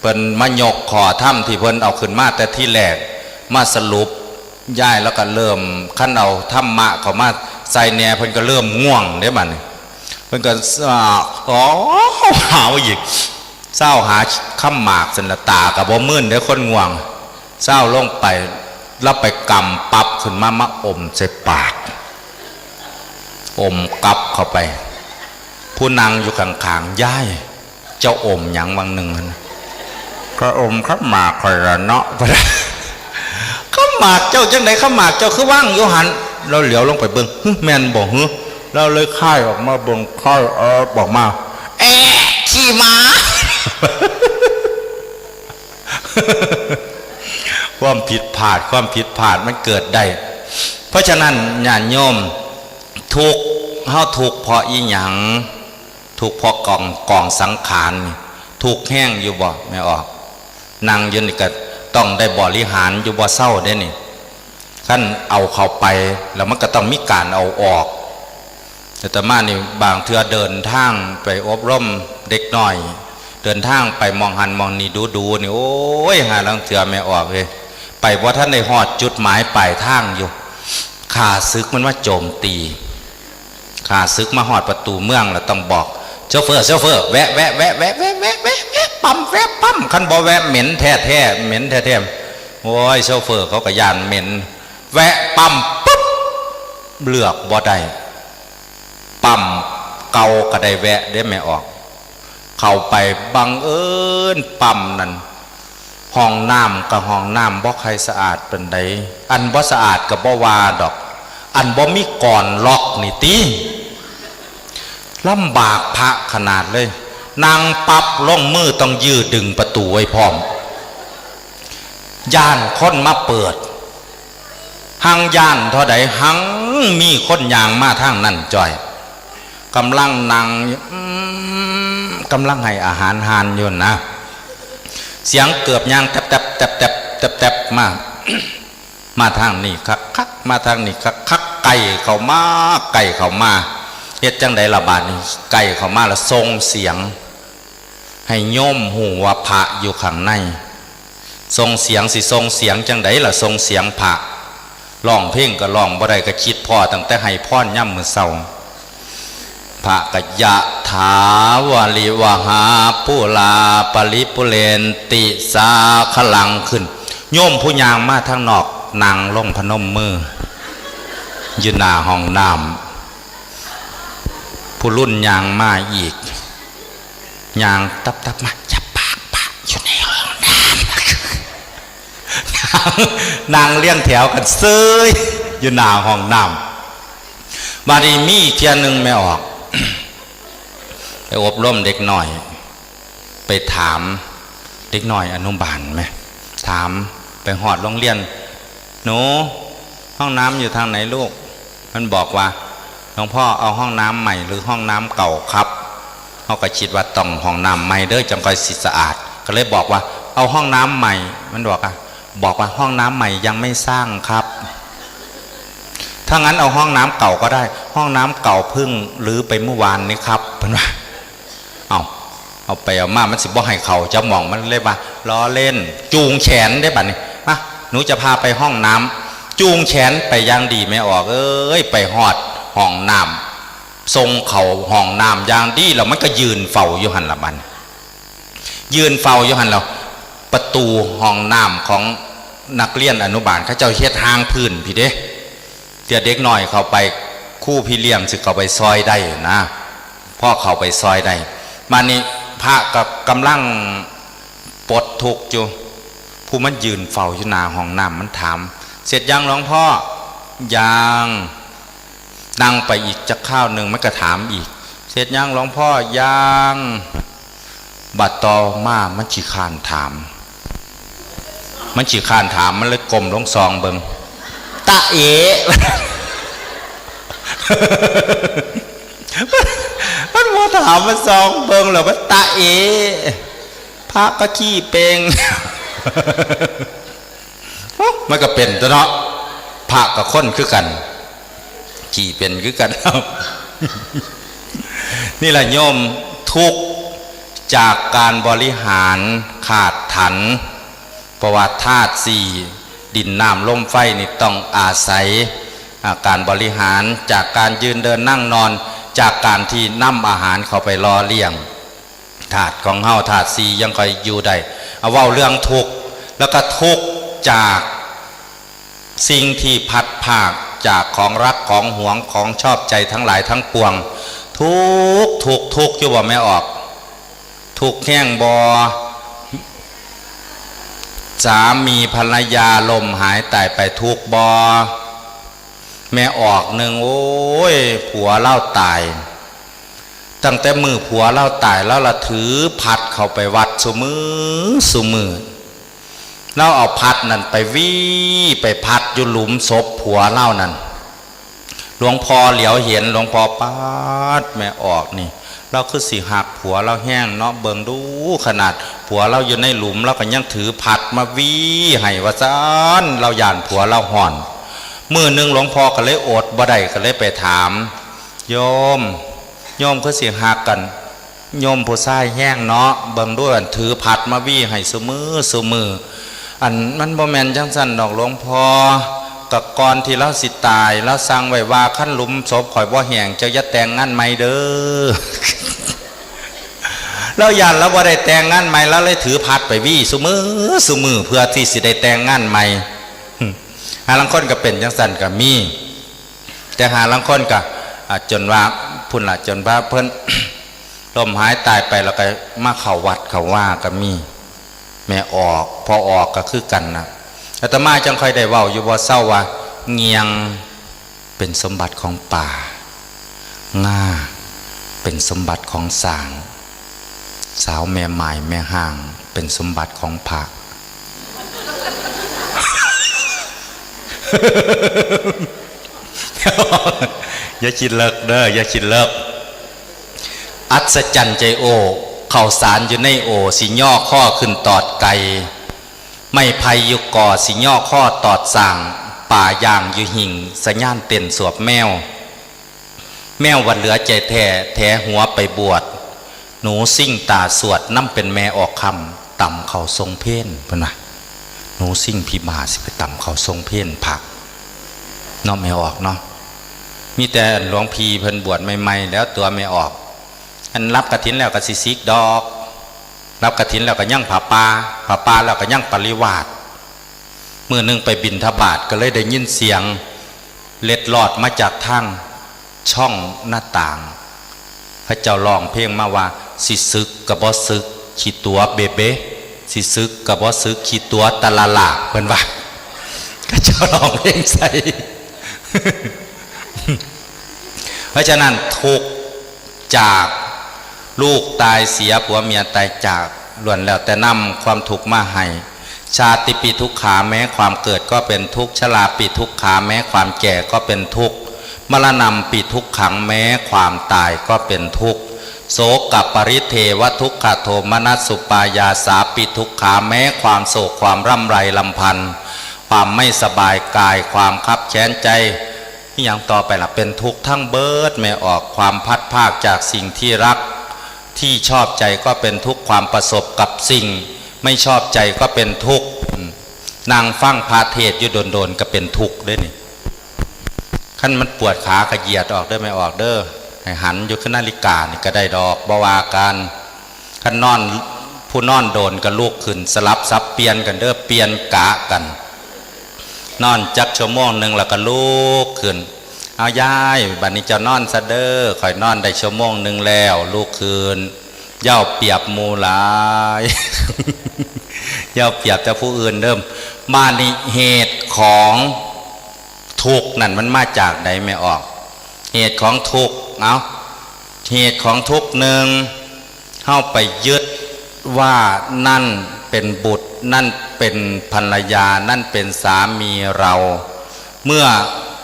เพิ่นมายกข้อธรรมที่เพิ่นเอาขึ้นมาแต่ทีแรกมาสรุป ยายลาวก็เริ่ม คันเอาธรรมะเข้ามาใส่แหน่ เพิ่นก็เริ่มง่วงเด้บัดนี้ เพิ่นก็ อ้อ หาวอีก เซาหาคำหมากซั่นละ ตาก็บ่มืนเด้ คนง่วง เซาลงไป ลาวไปกำปั๊บขึ้นมา มาอมใส่ปาก อมกับเข้าไป ผู้นั่งอยู่ข้างๆ ยาย เจ้าอมหยังวังหนึ่งหั่นน่ะ "ข้อยอมคำหมากข้อยล่ะเนาะ" "คำหมากเจ้าจั่งใด คำหมากเจ้าคือวางอยู่หั่น" ลาวเหลียวลงไปเบิ่ง "หึ แม่นบ่หึ" ลาวเลยคายออกมาเบิ่ง คายแอบออกมา แอะ ขี้หมา ความผิดพลาด ความผิดพลาดมันเกิดได้ เพราะฉะนั้นญาติโยม ทุกข์ เฮาทุกข์เพราะอีหยัง ทุกข์เพราะกอง กองสังขารนี่ ทุกข์แฮงอยู่บ่ แม่ออก นั่งอยู่นี่ก็ต้องได้บริหารอยู่บ่เซาเด้นี่ คันเอาเข้าไป แล้วมันก็ต้องมีการเอาออก อาตมานี่บางเทื่อเดินทางไปอบรมเด็กน้อย เดินทางไปหม่องหั้นหม่องนี่ดูๆ นี่ โอ้ย หาลางเทื่อแม่ออกเอ้ย ไปบ่ทันได้ฮอดจุดหมายปลายทางอยู่ ข้าศึกมันมาโจมตี ข้าศึกมาฮอดประตูเมืองแล้วต้องบอก โชเฟอร์ โชเฟอร์ แวะ แวะ แวะ แวะ ปั๊ม แวะ ปั๊ม คันบ่แวะเหม็นแท้ๆ เหม็นแท้ๆ โอ้ย โชเฟอร์เขาก็ย้านเหม็น แวะปั๊มปุ๊บ เลือกบ่ได้ ปั๊มเก่าก็ได้แวะเด้แม่ออก เข้าไปบังเอิญปั๊มนั่น ห้องน้ำก็ห้องน้ำบ่ค่อยสะอาดปานใด อันบ่สะอาดก็บ่ว่าดอก อันบ่มีกลอนล็อกนี่ติ ลำบากพระขนาดเลย นั่งปั๊บลงมือต้องยื้อดึงประตูไว้พร้อม ย้านคนมาเปิด หังย้านเท่าใด หังมีคนย่างมาทางนั้นจ้อย กำลังนั่งอยู่ อืม กำลังให้อาหารห่านอยู่นะ เสียงเกือบย่างแต๊บๆ แต๊บๆ แต๊บๆ มา มาทางนี้คักๆ มาทางนี้คักๆ ใกล้เข้ามา ใกล้เข้ามา เฮ็ดจั่งใดล่ะบาดนี้ ใกล้เข้ามาแล้วส่งเสียง ให้โยมฮู้ว่าพระอยู่ข้างใน ส่งเสียงสิส่งเสียงจั่งใดล่ะ ส่งเสียงพระ ร้องเพลงก็ร้องบ่ได้ ก็คิดพ้อตั้งแต่ให้พรยามมื้อเช้า พระก็ ยะถาวาริวหาปูราปริปูเรนติสาคลัง ขึ้น โยมผู้ย่างมาทางนอก นั่งลงพนมมือ อยู่หน้าห้องน้ำ ผู้รุ่นย่างมาอีก ย่างตับๆ มา อย่าปากปาก อยู่ในห้องน้ำ นั่งเรียงแถวกันเซย อยู่หน้าห้องน้ำ บาดนี้มีอีกเทื่อหนึ่งแม่ออก ไปอบรมเด็กน้อย ไปถามเด็กน้อยอนุบาลแหม ถาม ไปฮอดโรงเรียน หนู ห้องน้ำอยู่ทางไหนลูก มันบอกว่า หลวงพ่อเอาห้องน้ำใหม่หรือห้องน้ำเก่าครับ เฮาก็คิดว่าต้องห้องน้ำใหม่เด้อ จั่งค่อยสิสะอาด ก็เลยบอกว่า เอาห้องน้ำใหม่ มันบอกว่า บอกว่าห้องน้ำใหม่ยังไม่สร้างครับ ถ้างั้นเอาห้องน้ำเก่าก็ได้ ห้องน้ำเก่าเพิ่งรื้อไปเมื่อวานนี้ครับ เพิ่นว่า เอา เอาไปเอามามันสิบ่ให้เข้าจักหม่อง มันเลยว่า ล้อเล่น จูงแขนเด้บัดนี้ มา หนูจะพาไปห้องน้ำ จูงแขนไปอย่างดีแม่ออก เอ้ย ไปฮอดห้องน้ำ ส่งเข้าห้องน้ำอย่างดี แล้วมันก็ยืนเฝ้าอยู่หั่นล่ะบัดนี้ ยืนเฝ้าอยู่หั่นแล้ว ประตูห้องน้ำของนักเรียนอนุบาลเขาเจ้าเฮ็ดห่างพื้นพี้เด้ เทื่อเด็กน้อยเข้าไป ครูพี่เลี้ยงสิเข้าไปซอยได้นะ พอเข้าไปซอยได้ บาดนี้พระก็กำลังปลดทุกข์อยู่ ผู้มันยืนเฝ้าอยู่หน้าห้องน้ำมันถาม เสร็จยังหลวงพ่อ ยัง นั่งไปอีกจักคราวหนึ่งมันก็ถามอีก เสร็จยังหลวงพ่อ ยัง บัดต่อมามันขี้คร้านถาม มันขี้คร้านถาม มันเลยก้มลงส่องเบิ่ง ตะเอ๋ มันบ่ถาม มันส่องเบิ่งแล้วมันตะเอ๋ พระก็ขี้เปง มันก็เป็นตัวเนาะ พระกับคนคือกัน ขี้เป็นคือกัน นี่แหละโยม ทุกข์จากการบริหารขาดถัน เพราะว่าธาตุสี่ ดินน้ำลมไฟนี่ต้องอาศัย อ่า การบริหารจากการยืนเดินนั่งนอน จากการที่นำอาหารเข้าไปหล่อเลี้ยง ธาตุของเฮา ธาตุสี่ยังค่อยอยู่ได้ เอาเว้าเรื่องทุกข์ แล้วก็ทุกข์จากสิ่งที่พลัดพราก จากของรักของหวงของชอบใจทั้งหลายทั้งปวง ทุกข์ ทุกข์ ทุกข์อยู่บ่แม่ออก ทุกข์แฮงบ่ สามีภรรยาล้มหายตายไปทุกข์บ่ แม่ออกหนึ่ง โอ้ย ผัวลาวตาย ตั้งแต่มื้อผัวลาวตาย ลาวละถือพัดเข้าไปวัดซุมื้อซุมื้อ ลาวเอาพัดนั่นไปวีไปพัดอยู่หลุมศพผัวลาวนั่น หลวงพ่อเหลียวเห็น หลวงพ่อ "ป๊าด แม่ออกนี่ ลาวคือสิฮักผัวลาวแฮงเนาะ เบิ่งดู ขนาดผัวลาวอยู่ในหลุม ลาวก็ยังถือพัดมาวีให้ ว่าซั้น ลาวย้านผัวลาวฮ้อน" มื้อหนึ่งหลวงพ่อก็เลยอดบ่ได้ ก็เลยไปถาม "โยม โยมคือสิฮักกัน โยมผู้ชายแฮงเนาะ เบิ่งดู อันถือพัดมาวีให้ซุมื้อซุมื้อ อันมันบ่แม่นจั่งซั้นดอกหลวงพ่อ ก็ก่อนที่ลาวสิตาย ลาวสั่งไว้ว่า คันหลุมศพข้อยบ่แห้ง เจ้าอย่าแต่งงานใหม่เด้อ" ลาวย้านลาวบ่ได้แต่งงานใหม่ ลาวเลยถือพัดไปวีซุมื้อซุมื้อ เพื่อที่สิได้แต่งงานใหม่ หาลางคนก็เป็นจั่งซั้นก็มี แต่หาลางคนก็ อ่า จนว่าพุ้นล่ะ จนว่าเพิ่น ล้มหายตายไป แล้วก็มาเข้าวัดเข้าวาก็มี แม่ออก พ่อออกก็คือกันนะ อาตมาจั่งค่อยได้เว้าอยู่บ่เซาว่า เงี่ยงเป็นสมบัติของป่า ง่าเป็นสมบัติของช้าง สาวแม่หม่ายแม่ฮ้างเป็นสมบัติของพระ อย่าคิดเลิกเด้อ อย่าคิดเลิก อัศจรรย์ใจโอ้ ข้าวสารอยู่ในโอ่ สิย่อคอขึ้นตอดไก่ ไม้ไผ่อยู่ก่อ สิย่อคอตอดซ้าง ป่าย่างอยู่หิ้ง สะหยานเต้นสวบแมว แมวว่าเหลือใจแท้ แถหัวไปบวช หนูซิ่งตาสวด นำเป็นแม่ออกค่ำ ตำข้าวส่งเพล เพิ่นว่า หนูซิ่งผีบ้าสิไปตำข้าวส่งเพลพระ เนาะแม่ออกเนาะ มีแต่หลวงพี่เพิ่นบวชใหม่ๆ แล้วตัวแม่ออก อันรับกฐินแล้วก็สิสิกดอก รับกฐินแล้วก็ยังผ้าป่า ผ้าป่าแล้วก็ยังปริวาส มื้อหนึ่งไปบิณฑบาตก็เลยได้ยินเสียงเล็ดลอดมาจากทางช่องหน้าต่าง เขาเจ้าร้องเพลงมาว่า "สิสึกก็บ่สึก ขี้ตั๋วเบเบ สิสึกก็บ่สึก ขี้ตั๋วตะละละ" เพิ่นว่า เขาเจ้าร้องเพลงใส่ เพราะฉะนั้นทุกข์จากลูกตายเสีย ผัวเมียตายจาก ล้วนแล้วแต่นำความทุกข์มาให้ ชาติปิทุกขา แม้ความเกิดก็เป็นทุกข์ ชราปิทุกขา แม้ความแก่ก็เป็นทุกข์ มรณัมปิทุกขัง แม้ความตายก็เป็นทุกข์ โสกปริเทวทุกขโทมนัสสุปายาสาปิทุกขา แม้ความโศกความร่ำไรรำพัน ความไม่สบายกาย ความคับแค้นใจ นี่ยังต่อไปล่ะ เป็นทุกข์ทั้งเบิด แม่ออก ความพลัดพรากจากสิ่งที่รัก ที่ชอบใจก็เป็นทุกข์ ความประสบกับสิ่งไม่ชอบใจก็เป็นทุกข์ อืม นั่งฟังพระเทศน์อยู่โดนๆ ก็เป็นทุกข์เด้นี่ คันมันปวดขาก็เหยียดออกเด้อ แม่ออกเด้อ ให้หันอยู่คือนาฬิกานี่ก็ได้ดอก บ่ว่ากัน คันนอน ผู้นอนโดนก็ลุกขึ้น สลับสับเปลี่ยนกันเด้อ เปลี่ยนกะกัน นอนจักชั่วโมงหนึ่งแล้วก็ลุกขึ้น "เอายาย บัดนี้เจ้านอนซะเด้อ ข้อยนอนได้ชั่วโมงหนึ่งแล้ว" ลุกขึ้น อย่าเอาเปรียบหมู่หลาย อย่าเอาเปรียบแต่ผู้อื่นเด้อ บาดนี้เหตุของทุกข์นั่นมันมาจากใดแม่ออก เหตุของทุกข์ เอา เหตุของทุกข์หนึ่ง เฮาไปยึดว่านั่นเป็นบุตร นั่นเป็นภรรยา นั่นเป็นสามีเรา เมื่อ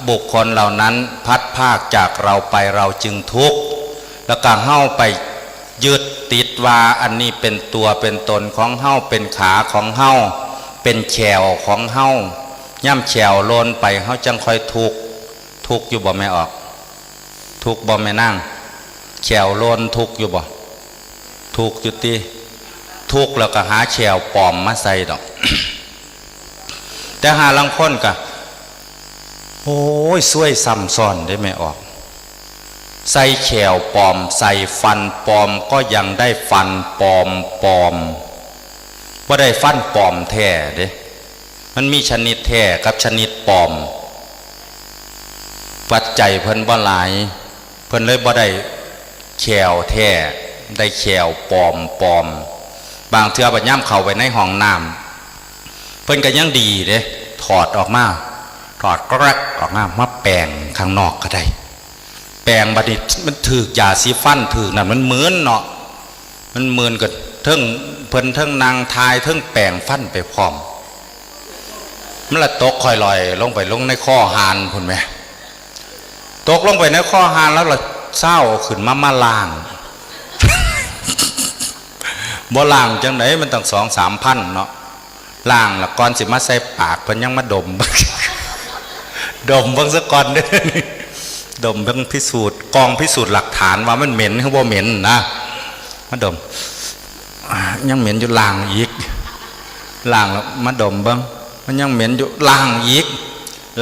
บุคคลเหล่านั้นพลัดพรากจากเราไป เราจึงทุกข์ แล้วก็เฮาไปยึดติดว่าอันนี้เป็นตัวเป็นตนของเฮา เป็นขาของเฮา เป็นแข้วของเฮา ย่ำแข้วโลนไป เฮาจั่งค่อยทุกข์ ทุกข์อยู่บ่แม่ออก ทุกข์บ่แม่นาง แข้วโลนทุกข์อยู่บ่ ทุกข์อยู่ติ ทุกข์แล้วก็หาแข้วปลอมมาใส่ดอก แต่หาลางคนก็ โอ้ย ซวยซ้ำซ้อนเด้แม่ออก ใส่แข้วปลอม ใส่ฟันปลอม ก็ยังได้ฟันปลอมปลอม บ่ได้ฟันปลอมแท้เด้ มันมีชนิดแท้กับชนิดปลอม ปัจจัยเพิ่นบ่หลาย เพิ่นเลยบ่ได้แข้วแท้ ได้แข้วปลอมปลอม บางเทื่อบัดยามเข้าไปในห้องน้ำ เพิ่นก็ยังดีเด้ ถอดออกมา ถอดแกรกออกมา มาแปรงข้างนอกก็ได้ แปรงบัดนี้มันถืกยาสีฟัน ถืกนั่นมันมึนเนาะ มันมึนก็เทิง เพิ่นเทิงนั่งถ่าย เทิงแปรงฟันไปพร้อม มันละตกค่อยลอยลงไปลงในคอหานพุ้นแหม ตกลงไปในคอหานแล้วละเซาเอาขึ้นมามาล้าง บ่ล้างจั่งใด๋ มันตั้งสองสามพันเนาะ ล้างแล้วก่อนสิมาใส่ปากเพิ่นยังมาดม ดมเบิ่งซะก่อนเด้อ ดมเบิ่งพิสูจน์ กองพิสูจน์หลักฐานว่ามันเหม็นหรือบ่เหม็นนะ มาดม อ่า ยังเหม็นอยู่ ล้างอีก ล้างแล้วมาดมเบิ่ง มันยังเหม็นอยู่ ล้างอีก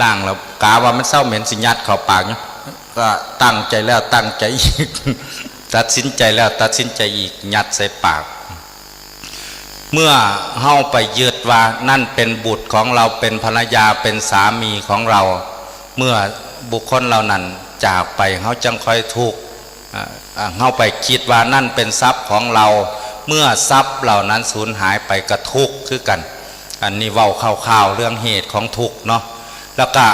ล้างแล้วกะว่ามันเซาเหม็นสิยัดเข้าปากอยู่ ก็ตั้งใจแล้วตั้งใจอีก ตัดสินใจแล้วตัดสินใจอีก ยัดใส่ปาก เมื่อเฮาไปยึดว่านั่นเป็นบุตรของเรา เป็นภรรยา เป็นสามีของเรา เมื่อบุคคลเหล่านั้นจากไป เฮาจั่งค่อยทุกข์ อ่า อ่า เฮาไปคิดว่านั่นเป็นทรัพย์ของเรา เมื่อทรัพย์เหล่านั้นสูญหายไปก็ทุกข์คือกัน อันนี้เว้าคร่าวๆเรื่องเหตุของทุกข์เนาะ แล้วก็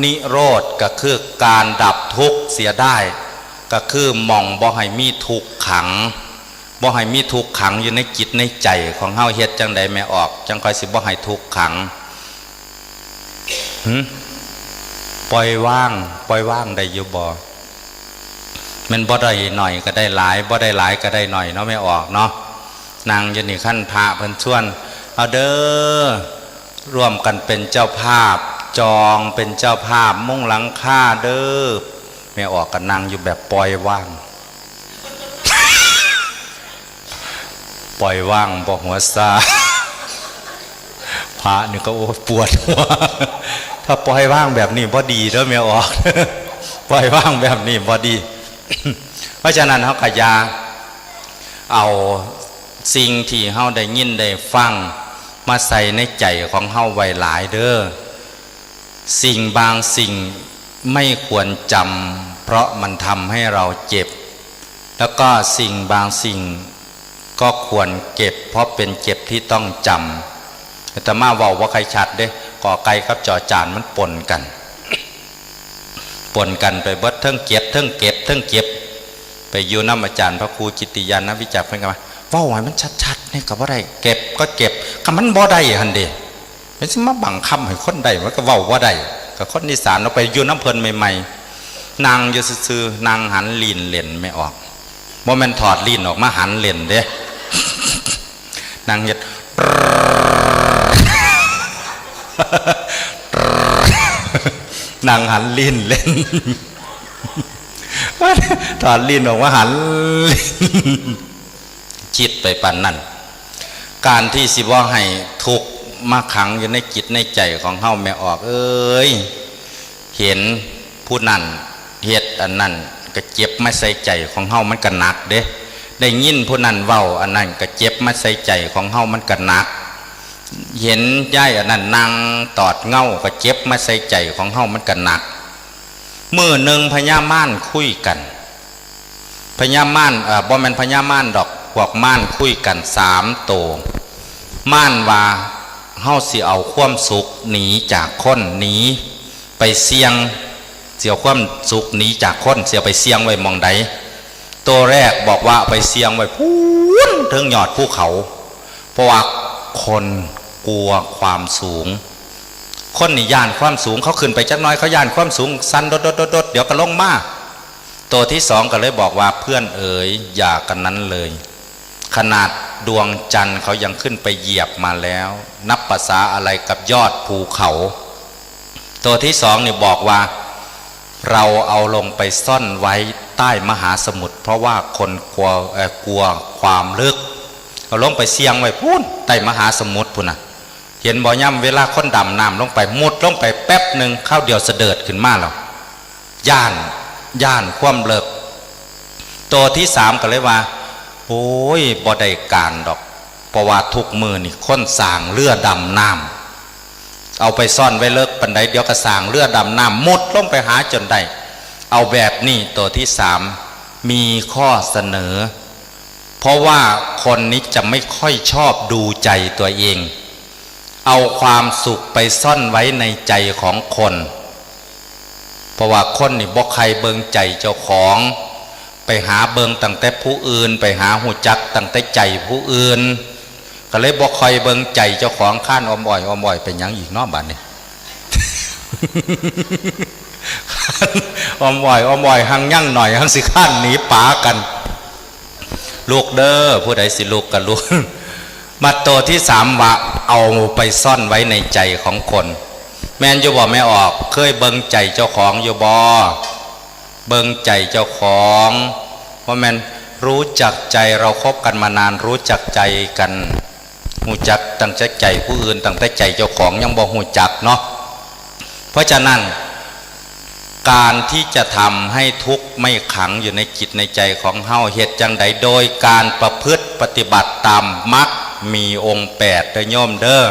นิโรธก็คือการดับทุกข์เสียได้ ก็คือหม่องบ่ให้มีทุกข์ขัง บ่ให้มีทุกข์ขังอยู่ในจิตในใจของเฮา เฮ็ดจั่งใด๋แม่ออก จั่งค่อยสิบ่ให้ทุกข์ขัง หึ ปล่อยวาง ปล่อยวางได้อยู่บ่ แม่นบ่ได้หน่อยก็ได้หลาย บ่ได้หลายก็ได้หน่อยเนาะแม่ออกเนาะ นั่งอยู่นี่ คันพระเพิ่นชวน เอาเด้อ ร่วมกันเป็นเจ้าภาพ จองเป็นเจ้าภาพมุงหลังคาเด้อ แม่ออกก็นั่งอยู่แบบปล่อยวาง ปล่อยวางบ่หัวซา พระนี่ก็ โอ้ ปวดหัว ถ้าปล่อยวางแบบนี้บ่ดีเด้อแม่ออก ปล่อยวางแบบนี้บ่ดี เพราะฉะนั้นเฮาก็อย่าเอาสิ่งที่เฮาได้ยินได้ฟังมาใส่ในใจของเฮาไว้หลายเด้อ สิ่งบางสิ่งไม่ควรจำ เพราะมันทำให้เราเจ็บ แล้วก็สิ่งบางสิ่งก็ควรเก็บ เพราะเป็นเจ็บที่ต้องจำ อาตมาเว้าบ่ค่อยชัดเด้ กอไก่กับจอจานมันปนกัน ปนกันไปเบิด เทิงเก็บ เทิงเก็บ เทิงเจ็บ ไปอยู่นำอาจารย์พระครูกิตติยานะวิจักร เพิ่นก็ว่า เว้าให้มันชัดๆ นี่ก็บ่ได้ เก็บก็เก็บ ก็มันบ่ได้หั่นเด้ เพิ่นสิมาบังคับให้คนได้ มันก็เว้าบ่ได้ ก็คนอีสาน เฮาไปอยู่นำเพิ่นใหม่ๆ นั่งอยู่ซื่อๆ นั่งหันลิ้นเล่นแม่ออก บ่แม่นถอดลิ้นออกมาหันเล่นเด้ นั่งเฮ็ด นั่งหันลิ้นเล่น ถอดลิ้นออกมาหันลิ้น คิดไปปานนั้น การที่สิบ่ให้ทุกข์มาขังอยู่ในจิตในใจของเฮา แม่ออกเอ้ย เห็นผู้นั้นเฮ็ดอันนั้นก็เจ็บมาใส่ใจของเฮา มันก็หนักเด้ ได้ยินผู้นั้นเว้าอันนั้นก็เจ็บมาใส่ใจของเฮา มันก็หนัก เห็นยายอันนั้นนั่งตอดเหง้าก็เจ็บมาใส่ใจของเฮา มันก็หนัก มื้อหนึ่งพญามารคุยกัน พญามาร เอ่อ บ่แม่นพญามารดอก พวกมารคุยกันสามโต มารว่า เฮาสิเอาความสุขหนีจากคน หนีไปเสี่ยง สิเอาความสุขหนีจากคน สิเอาไปเสี่ยงไว้หม่องใด โตแรกบอกว่าเอาไปเสี่ยงไว้พู้นเทิงยอดภูเขา เพราะว่าคนกลัวความสูง คนนี่ย้านความสูง เขาขึ้นไปจักหน่อย เขาย้านความสูง สั่นโดดๆๆๆ เดี๋ยวก็ลงมา โตที่สองก็เลยบอกว่า เพื่อนเอ๋ย อย่ากันนั้นเลย ขนาดดวงจันทร์เขายังขึ้นไปเหยียบมาแล้ว นับประสาอะไรกับยอดภูเขา โตที่สองนี่บอกว่า เราเอาลงไปซ่อนไว้ใต้มหาสมุทร เพราะว่าคนกลัว เอ่อ กลัวความลึก เอาลงไปเสี่ยงไว้พู้น ใต้มหาสมุทรพู้นน่ะ เห็นบ่ ยามเวลาคนดำน้ำลงไป มุดลงไปแป๊บหนึ่ง คราวเดียวเสดิร์ดขึ้นมาแล้ว ย้าน ย้านความเลิก โตที่สามก็เลยว่า โอ้ย บ่ได้การดอก เพราะว่าทุกมื้อนี่คนสร้างเรือดำน้ำ เอาไปซ่อนไว้เลิกปานใด เดี๋ยวก็สร้างเรือดำน้ำ มุดลงไปหาจนได้ เอาแบบนี้ โตที่สาม มีข้อเสนอ เพราะว่าคนนี้จะไม่ค่อยชอบดูใจตัวเอง เอาความสุขไปซ่อนไว้ในใจของคน เพราะว่าคนนี่บ่ใคร่เบิ่งใจเจ้าของ ไปหาเบิ่งตั้งแต่ผู้อื่น ไปหาฮู้จักตั้งแต่ใจผู้อื่น ก็เลยบ่ค่อยเบิ่งใจเจ้าของ คานอ้อมอ้อยอ้อมอ้อย เป็นหยังอีกเนาะบัดนี้ อ้อมอ้อยอ้อมอ้อย หังยังหน่อย หังสิข้านหนีป๋ากัน ลุกเด้อ ผู้ใดสิลุกก็ลุก มาตัวที่สามว่า เอาไปซ่อนไว้ในใจของคน แม่นอยู่บ่แม่ออก เคยเบิ่งใจเจ้าของอยู่บ่ เบิ่งใจเจ้าของ ว่าแม่นรู้จักใจ เราคบกันมานาน รู้จักใจกัน ฮู้จักตั้งแต่ใจผู้อื่น ตั้งแต่ใจเจ้าของยังบ่ฮู้จักเนาะ เพราะฉะนั้น การที่จะทำให้ทุกข์ไม่ขังอยู่ในจิตในใจของเฮา เฮ็ดจั่งใด โดยการประพฤติปฏิบัติตามมรรคมีองค์แปดเด้อโยมเด้อ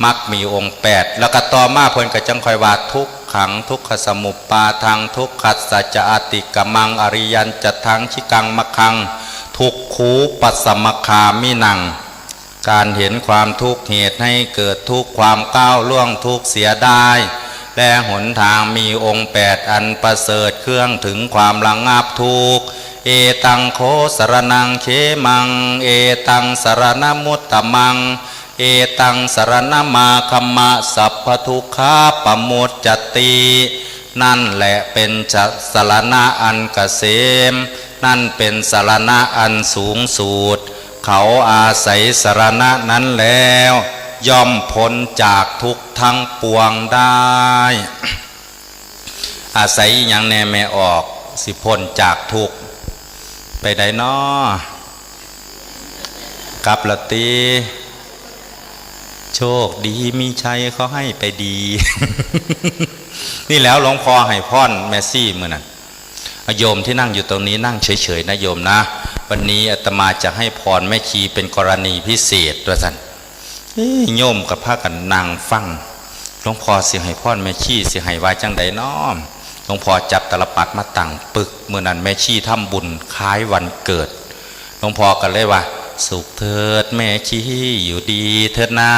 มรรคมีองค์แปด แล้วก็ต่อมาเพิ่นก็จั่งค่อยว่า ทุกขังทุกขสมุปปาทัง ทุกขัสสะจะอติกรรมัง อริยัญจะทัง ชิกังมะคัง ทุกขูปัสสมคามินัง การเห็นความทุกข์เหตุให้เกิดทุกข์ ความก้าวล่วงทุกข์เสียได้ และหนทางมีองค์แปดอันประเสริฐ เครื่องถึงความระงับทุกข์ เอตังโคสรณังเขมัง เอตังสรณมุตตมัง เอตังสรณมาคัมมะ สัพพทุกขาปมุจจติ นั่นแหละเป็นสรณะอันเกษม นั่นเป็นสรณะอันสูงสุด เขาอาศัยสรณะนั้นแล้ว ย่อมพ้นจากทุกข์ทั้งปวงได้ อาศัยอหยังแน่แม่ออก สิพ้นจากทุกข์ ไปไดน้อ กลับละติ โชคดีมีชัยขอให้ไปดี นี่แล้วหลวงพ่อให้พรแม่ชีมื้อนั้น โยมที่นั่งอยู่ตรงนี้นั่งเฉยๆนะโยมนะ วันนี้อาตมาจะให้พรแม่ชีเป็นกรณีพิเศษ ว่าซั่น เอ้ย โยมก็พากันนั่งฟัง หลวงพ่อสิให้พรแม่ชีสิให้ว่าจั่งใดน้อ หลวงพ่อจับตาลปัตรมาตั้งปึก มื้อนั้นแม่ชีทำบุญคล้ายวันเกิด หลวงพ่อก็เลยว่า สุขเถิดแม่ชีอยู่ดีเถิดนา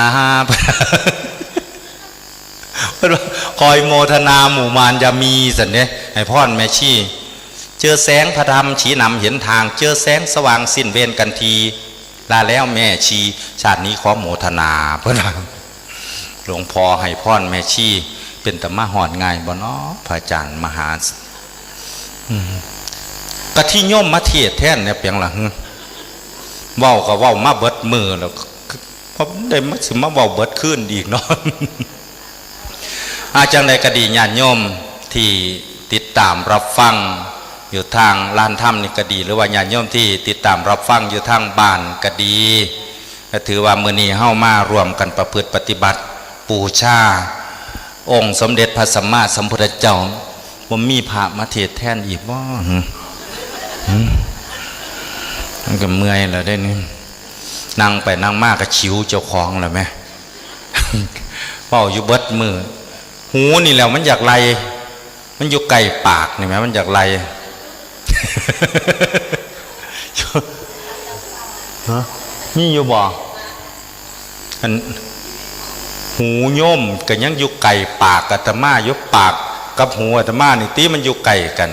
เพิ่นว่า คอยโมทนาหมู่มารยามี ซั่นเด้ ให้พรแม่ชี เจอแสงพระธรรมชี้นำเห็นทาง เจอแสงสว่างสิ้นเวรกันที ลาแล้วแม่ชี ชาตินี้ขอโมทนา เพิ่นว่า หลวงพ่อให้พรแม่ชี เป็นตามาฮอดง่ายบ่น้อ พระอาจารย์มหา อืม กะที่โยมมาเทศน์แทนเนี่ยเปียงล่ะ หึ เว้าก็เว้ามาเบิดมื้อแล้ว ก็ได้มา สิมาเว้าเบิดคืนอีกเนาะ อาจั่งใดก็ดี ญาติโยมที่ติดตามรับฟังอยู่ทางลานธรรมนี่ก็ดี หรือว่าญาติโยมที่ติดตามรับฟังอยู่ทางบ้านก็ดี ก็ถือว่ามื้อนี้เฮามาร่วมกันประพฤติปฏิบัติบูชาองค์สมเด็จพระสัมมาสัมพุทธเจ้า บ่มีพระมาเทศน์แทนอีกบ่ หึ หึ มันก็เมื่อยแล้วเด้นี่ นั่งไปนั่งมาก็ฉิวเจ้าของแล้วแหม เว้าอยู่เบิดมื้อ หูนี่แหล้วมันอยากไล่ มันอยู่ใกล้ปากนี่แหม มันอยากไล่ ฮะ มีอยู่บ่ อัน หูโยมก็ยังอยู่ใกล้ปากอาตมาอยู่ ปากกับหูอาตมานี่ติมันอยู่ใกล้กัน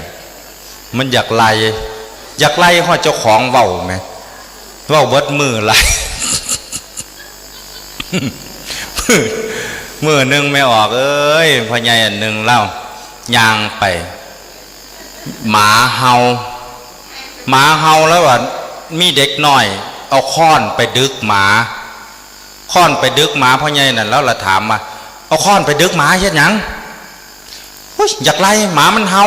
มันอยากไล่ อยากไล่ฮอดเจ้าของเว้าแหม เว้าเบิดมื้อไล่ มื้อหนึ่งแม่ออกเอ้ย พ่อใหญ่อันหนึ่งเล่า ย่างไป หมาเห่า หมาเห่าแล้วว่า มีเด็กน้อย เอาค้อนไปดึกหมา ค้อนไปดึกหมา พ่อใหญ่นั่นแล้วละถามว่า เอาค้อนไปดึกหมาเฮ็ดหยัง โอ้ย อยากไล่หมามันเห่า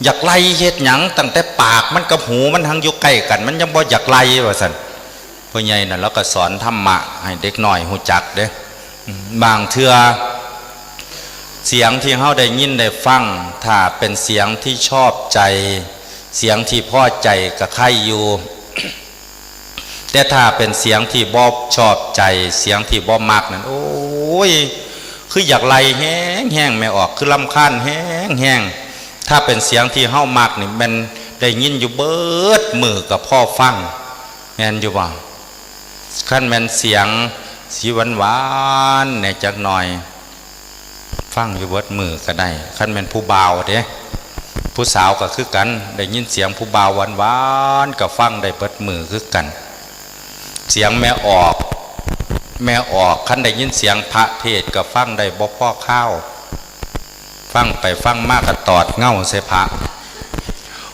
อยากไล่เฮ็ดหยัง ตั้งแต่ปากมันกับหูมันหังอยู่ใกล้กัน มันยังบ่อยากไล่ว่าซั่น พ่อใหญ่นั่นแล้วก็สอนธรรมะให้เด็กน้อยฮู้จักเด้ อืม บางเทื่อ เสียงที่เฮาได้ยินได้ฟัง ถ้าเป็นเสียงที่ชอบใจ เสียงที่พอใจก็ใคร่อยู่ แต่ถ้าเป็นเสียงที่บ่ชอบใจ เสียงที่บ่มักนั่น โอ้ย คืออยากไล่แฮงแฮง แม่ออก คือรำคาญแฮงแฮง ถ้าเป็นเสียงที่เฮามักนี่ แม่นได้ยินอยู่เบิดมื้อก็พอฟัง แม่นอยู่บ่ คันแม่นเสียงสีหวานๆ แหน่จักหน่อย ฟังอยู่เบิดมื้อก็ได้ คันแม่นผู้บ่าวเด้ ผู้สาวก็คือกัน ได้ยินเสียงผู้บ่าวหวานๆ ก็ฟังได้เบิดมื้อคือกัน เสียงแม่ออก แม่ออก คันได้ยินเสียงพระเทศน์ก็ฟังได้บ่พอคาว ฟังไปฟังมาก็ตอดเงาใส่พระ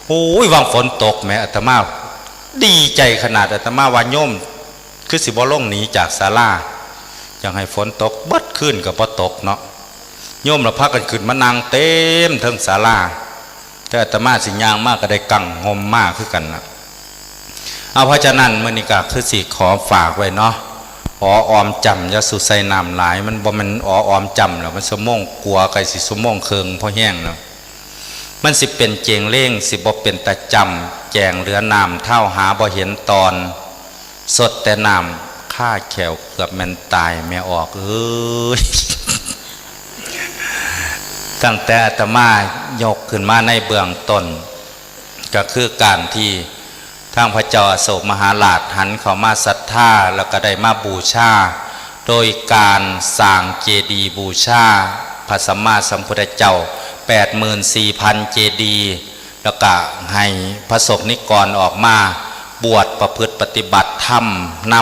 โอ้ย วังฝนตกแหม อาตมาดีใจขนาด อาตมาว่าโยมคือสิบ่ลงหนีจากศาลา อยากให้ฝนตกเบิดคืนก็บ่ตกเนาะ โยมละพากันขึ้นมานั่งเต็มเทิงศาลา แต่อาตมาสิย่างมากก็ได้กังห่มมาคือกันนะ เอา เพราะฉะนั้นมื้อนี้ก็คือสิขอฝากไว้เนาะ ออออมจำ อย่าสู่ใส่น้ำหลาย มันบ่แม่นออออมจำแล้ว มันชั่วโมงกว่า ใกล้สิชั่วโมงครึ่ง พอแห้งแล้ว มันสิเป็นเจงเลง สิบ่เป็นตาจำ แจงเหลือน้ำ เท้าหาบ่เห็นตอน สดแต่น้ำ คาแข้วเกือบแม่นตาย แม่ออกเอ้ย ตั้งแต่อาตมายกขึ้นมาในเบื้องต้น ก็คือการที่ทางพระเจ้าอโศกมหาราชหันเข้ามาศรัทธา แล้วก็ได้มาบูชา โดยการสร้างเจดีย์บูชาพระสัมมาสัมพุทธเจ้า แปดหมื่นสี่พัน เจดีย์ แล้วก็ให้พระสงฆ์นิกรออกมาบวชประพฤติปฏิบัติธรรมน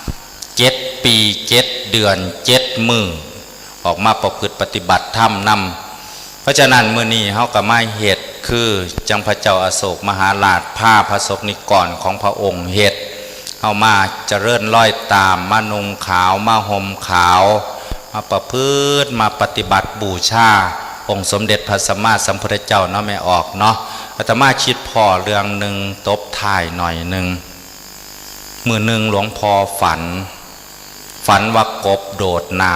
ำ เจ็ดปีเจ็ดเดือนเจ็ดมื้อ ออกมาประพฤติปฏิบัติธรรมนำ เพราะฉะนั้นมื้อนี้เฮาก็มาเฮ็ดคือจังพระเจ้าอโศกมหาราชพาพระสงฆ์นิกรของพระองค์เฮ็ด เฮามาเจริญรอยตาม มานุ่งขาว มาห่มขาว มาประพฤติ มาปฏิบัติบูชาองค์สมเด็จพระสัมมาสัมพุทธเจ้าเนาะแม่ออกเนาะ อาตมาคิดพ้อเรื่องหนึ่งตบท้ายหน่อยหนึ่ง มื้อหนึ่งหลวงพ่อฝัน ฝันว่ากบโดดน้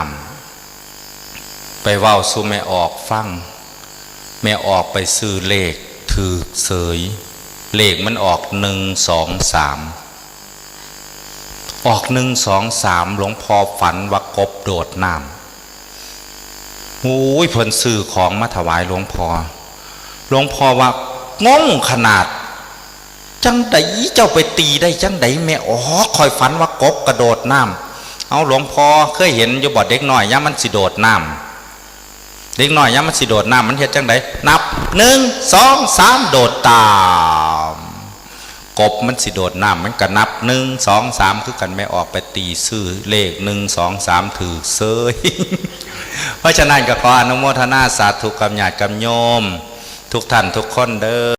ำ ไปเว้าสู่แม่ออกฟัง แม่ออกไปซื้อเลขถืกเสย เลขมันออกหนึ่งสองสาม ออกหนึ่งสองสาม หลวงพ่อฝันว่ากบโดดน้ำ โอ้ย เพิ่นซื้อของมาถวายหลวงพ่อ หลวงพ่อว่างงขนาด จังใดเจ้าไปตีได้จังใดแม่ออก ข้อยฝันว่ากบกระโดดน้ำ เอาหลวงพ่อเคยเห็นอยู่บ่ เด็กน้อยยามมันสิโดดน้ำ เด็กน้อยยามมันสิโดดน้ำมันเฮ็ดจังใด นับหนึ่งสองสาม โดดตาม กบมันสิโดดน้ำมันก็นับหนึ่งสองสามคือกัน แม่ออกไปตีซื้อเลขหนึ่งสองสามถืกเสย เพราะฉะนั้นก็ขออนุโมทนาสาธุกับญาติกับโยม ทุกท่านทุกคนเด้อ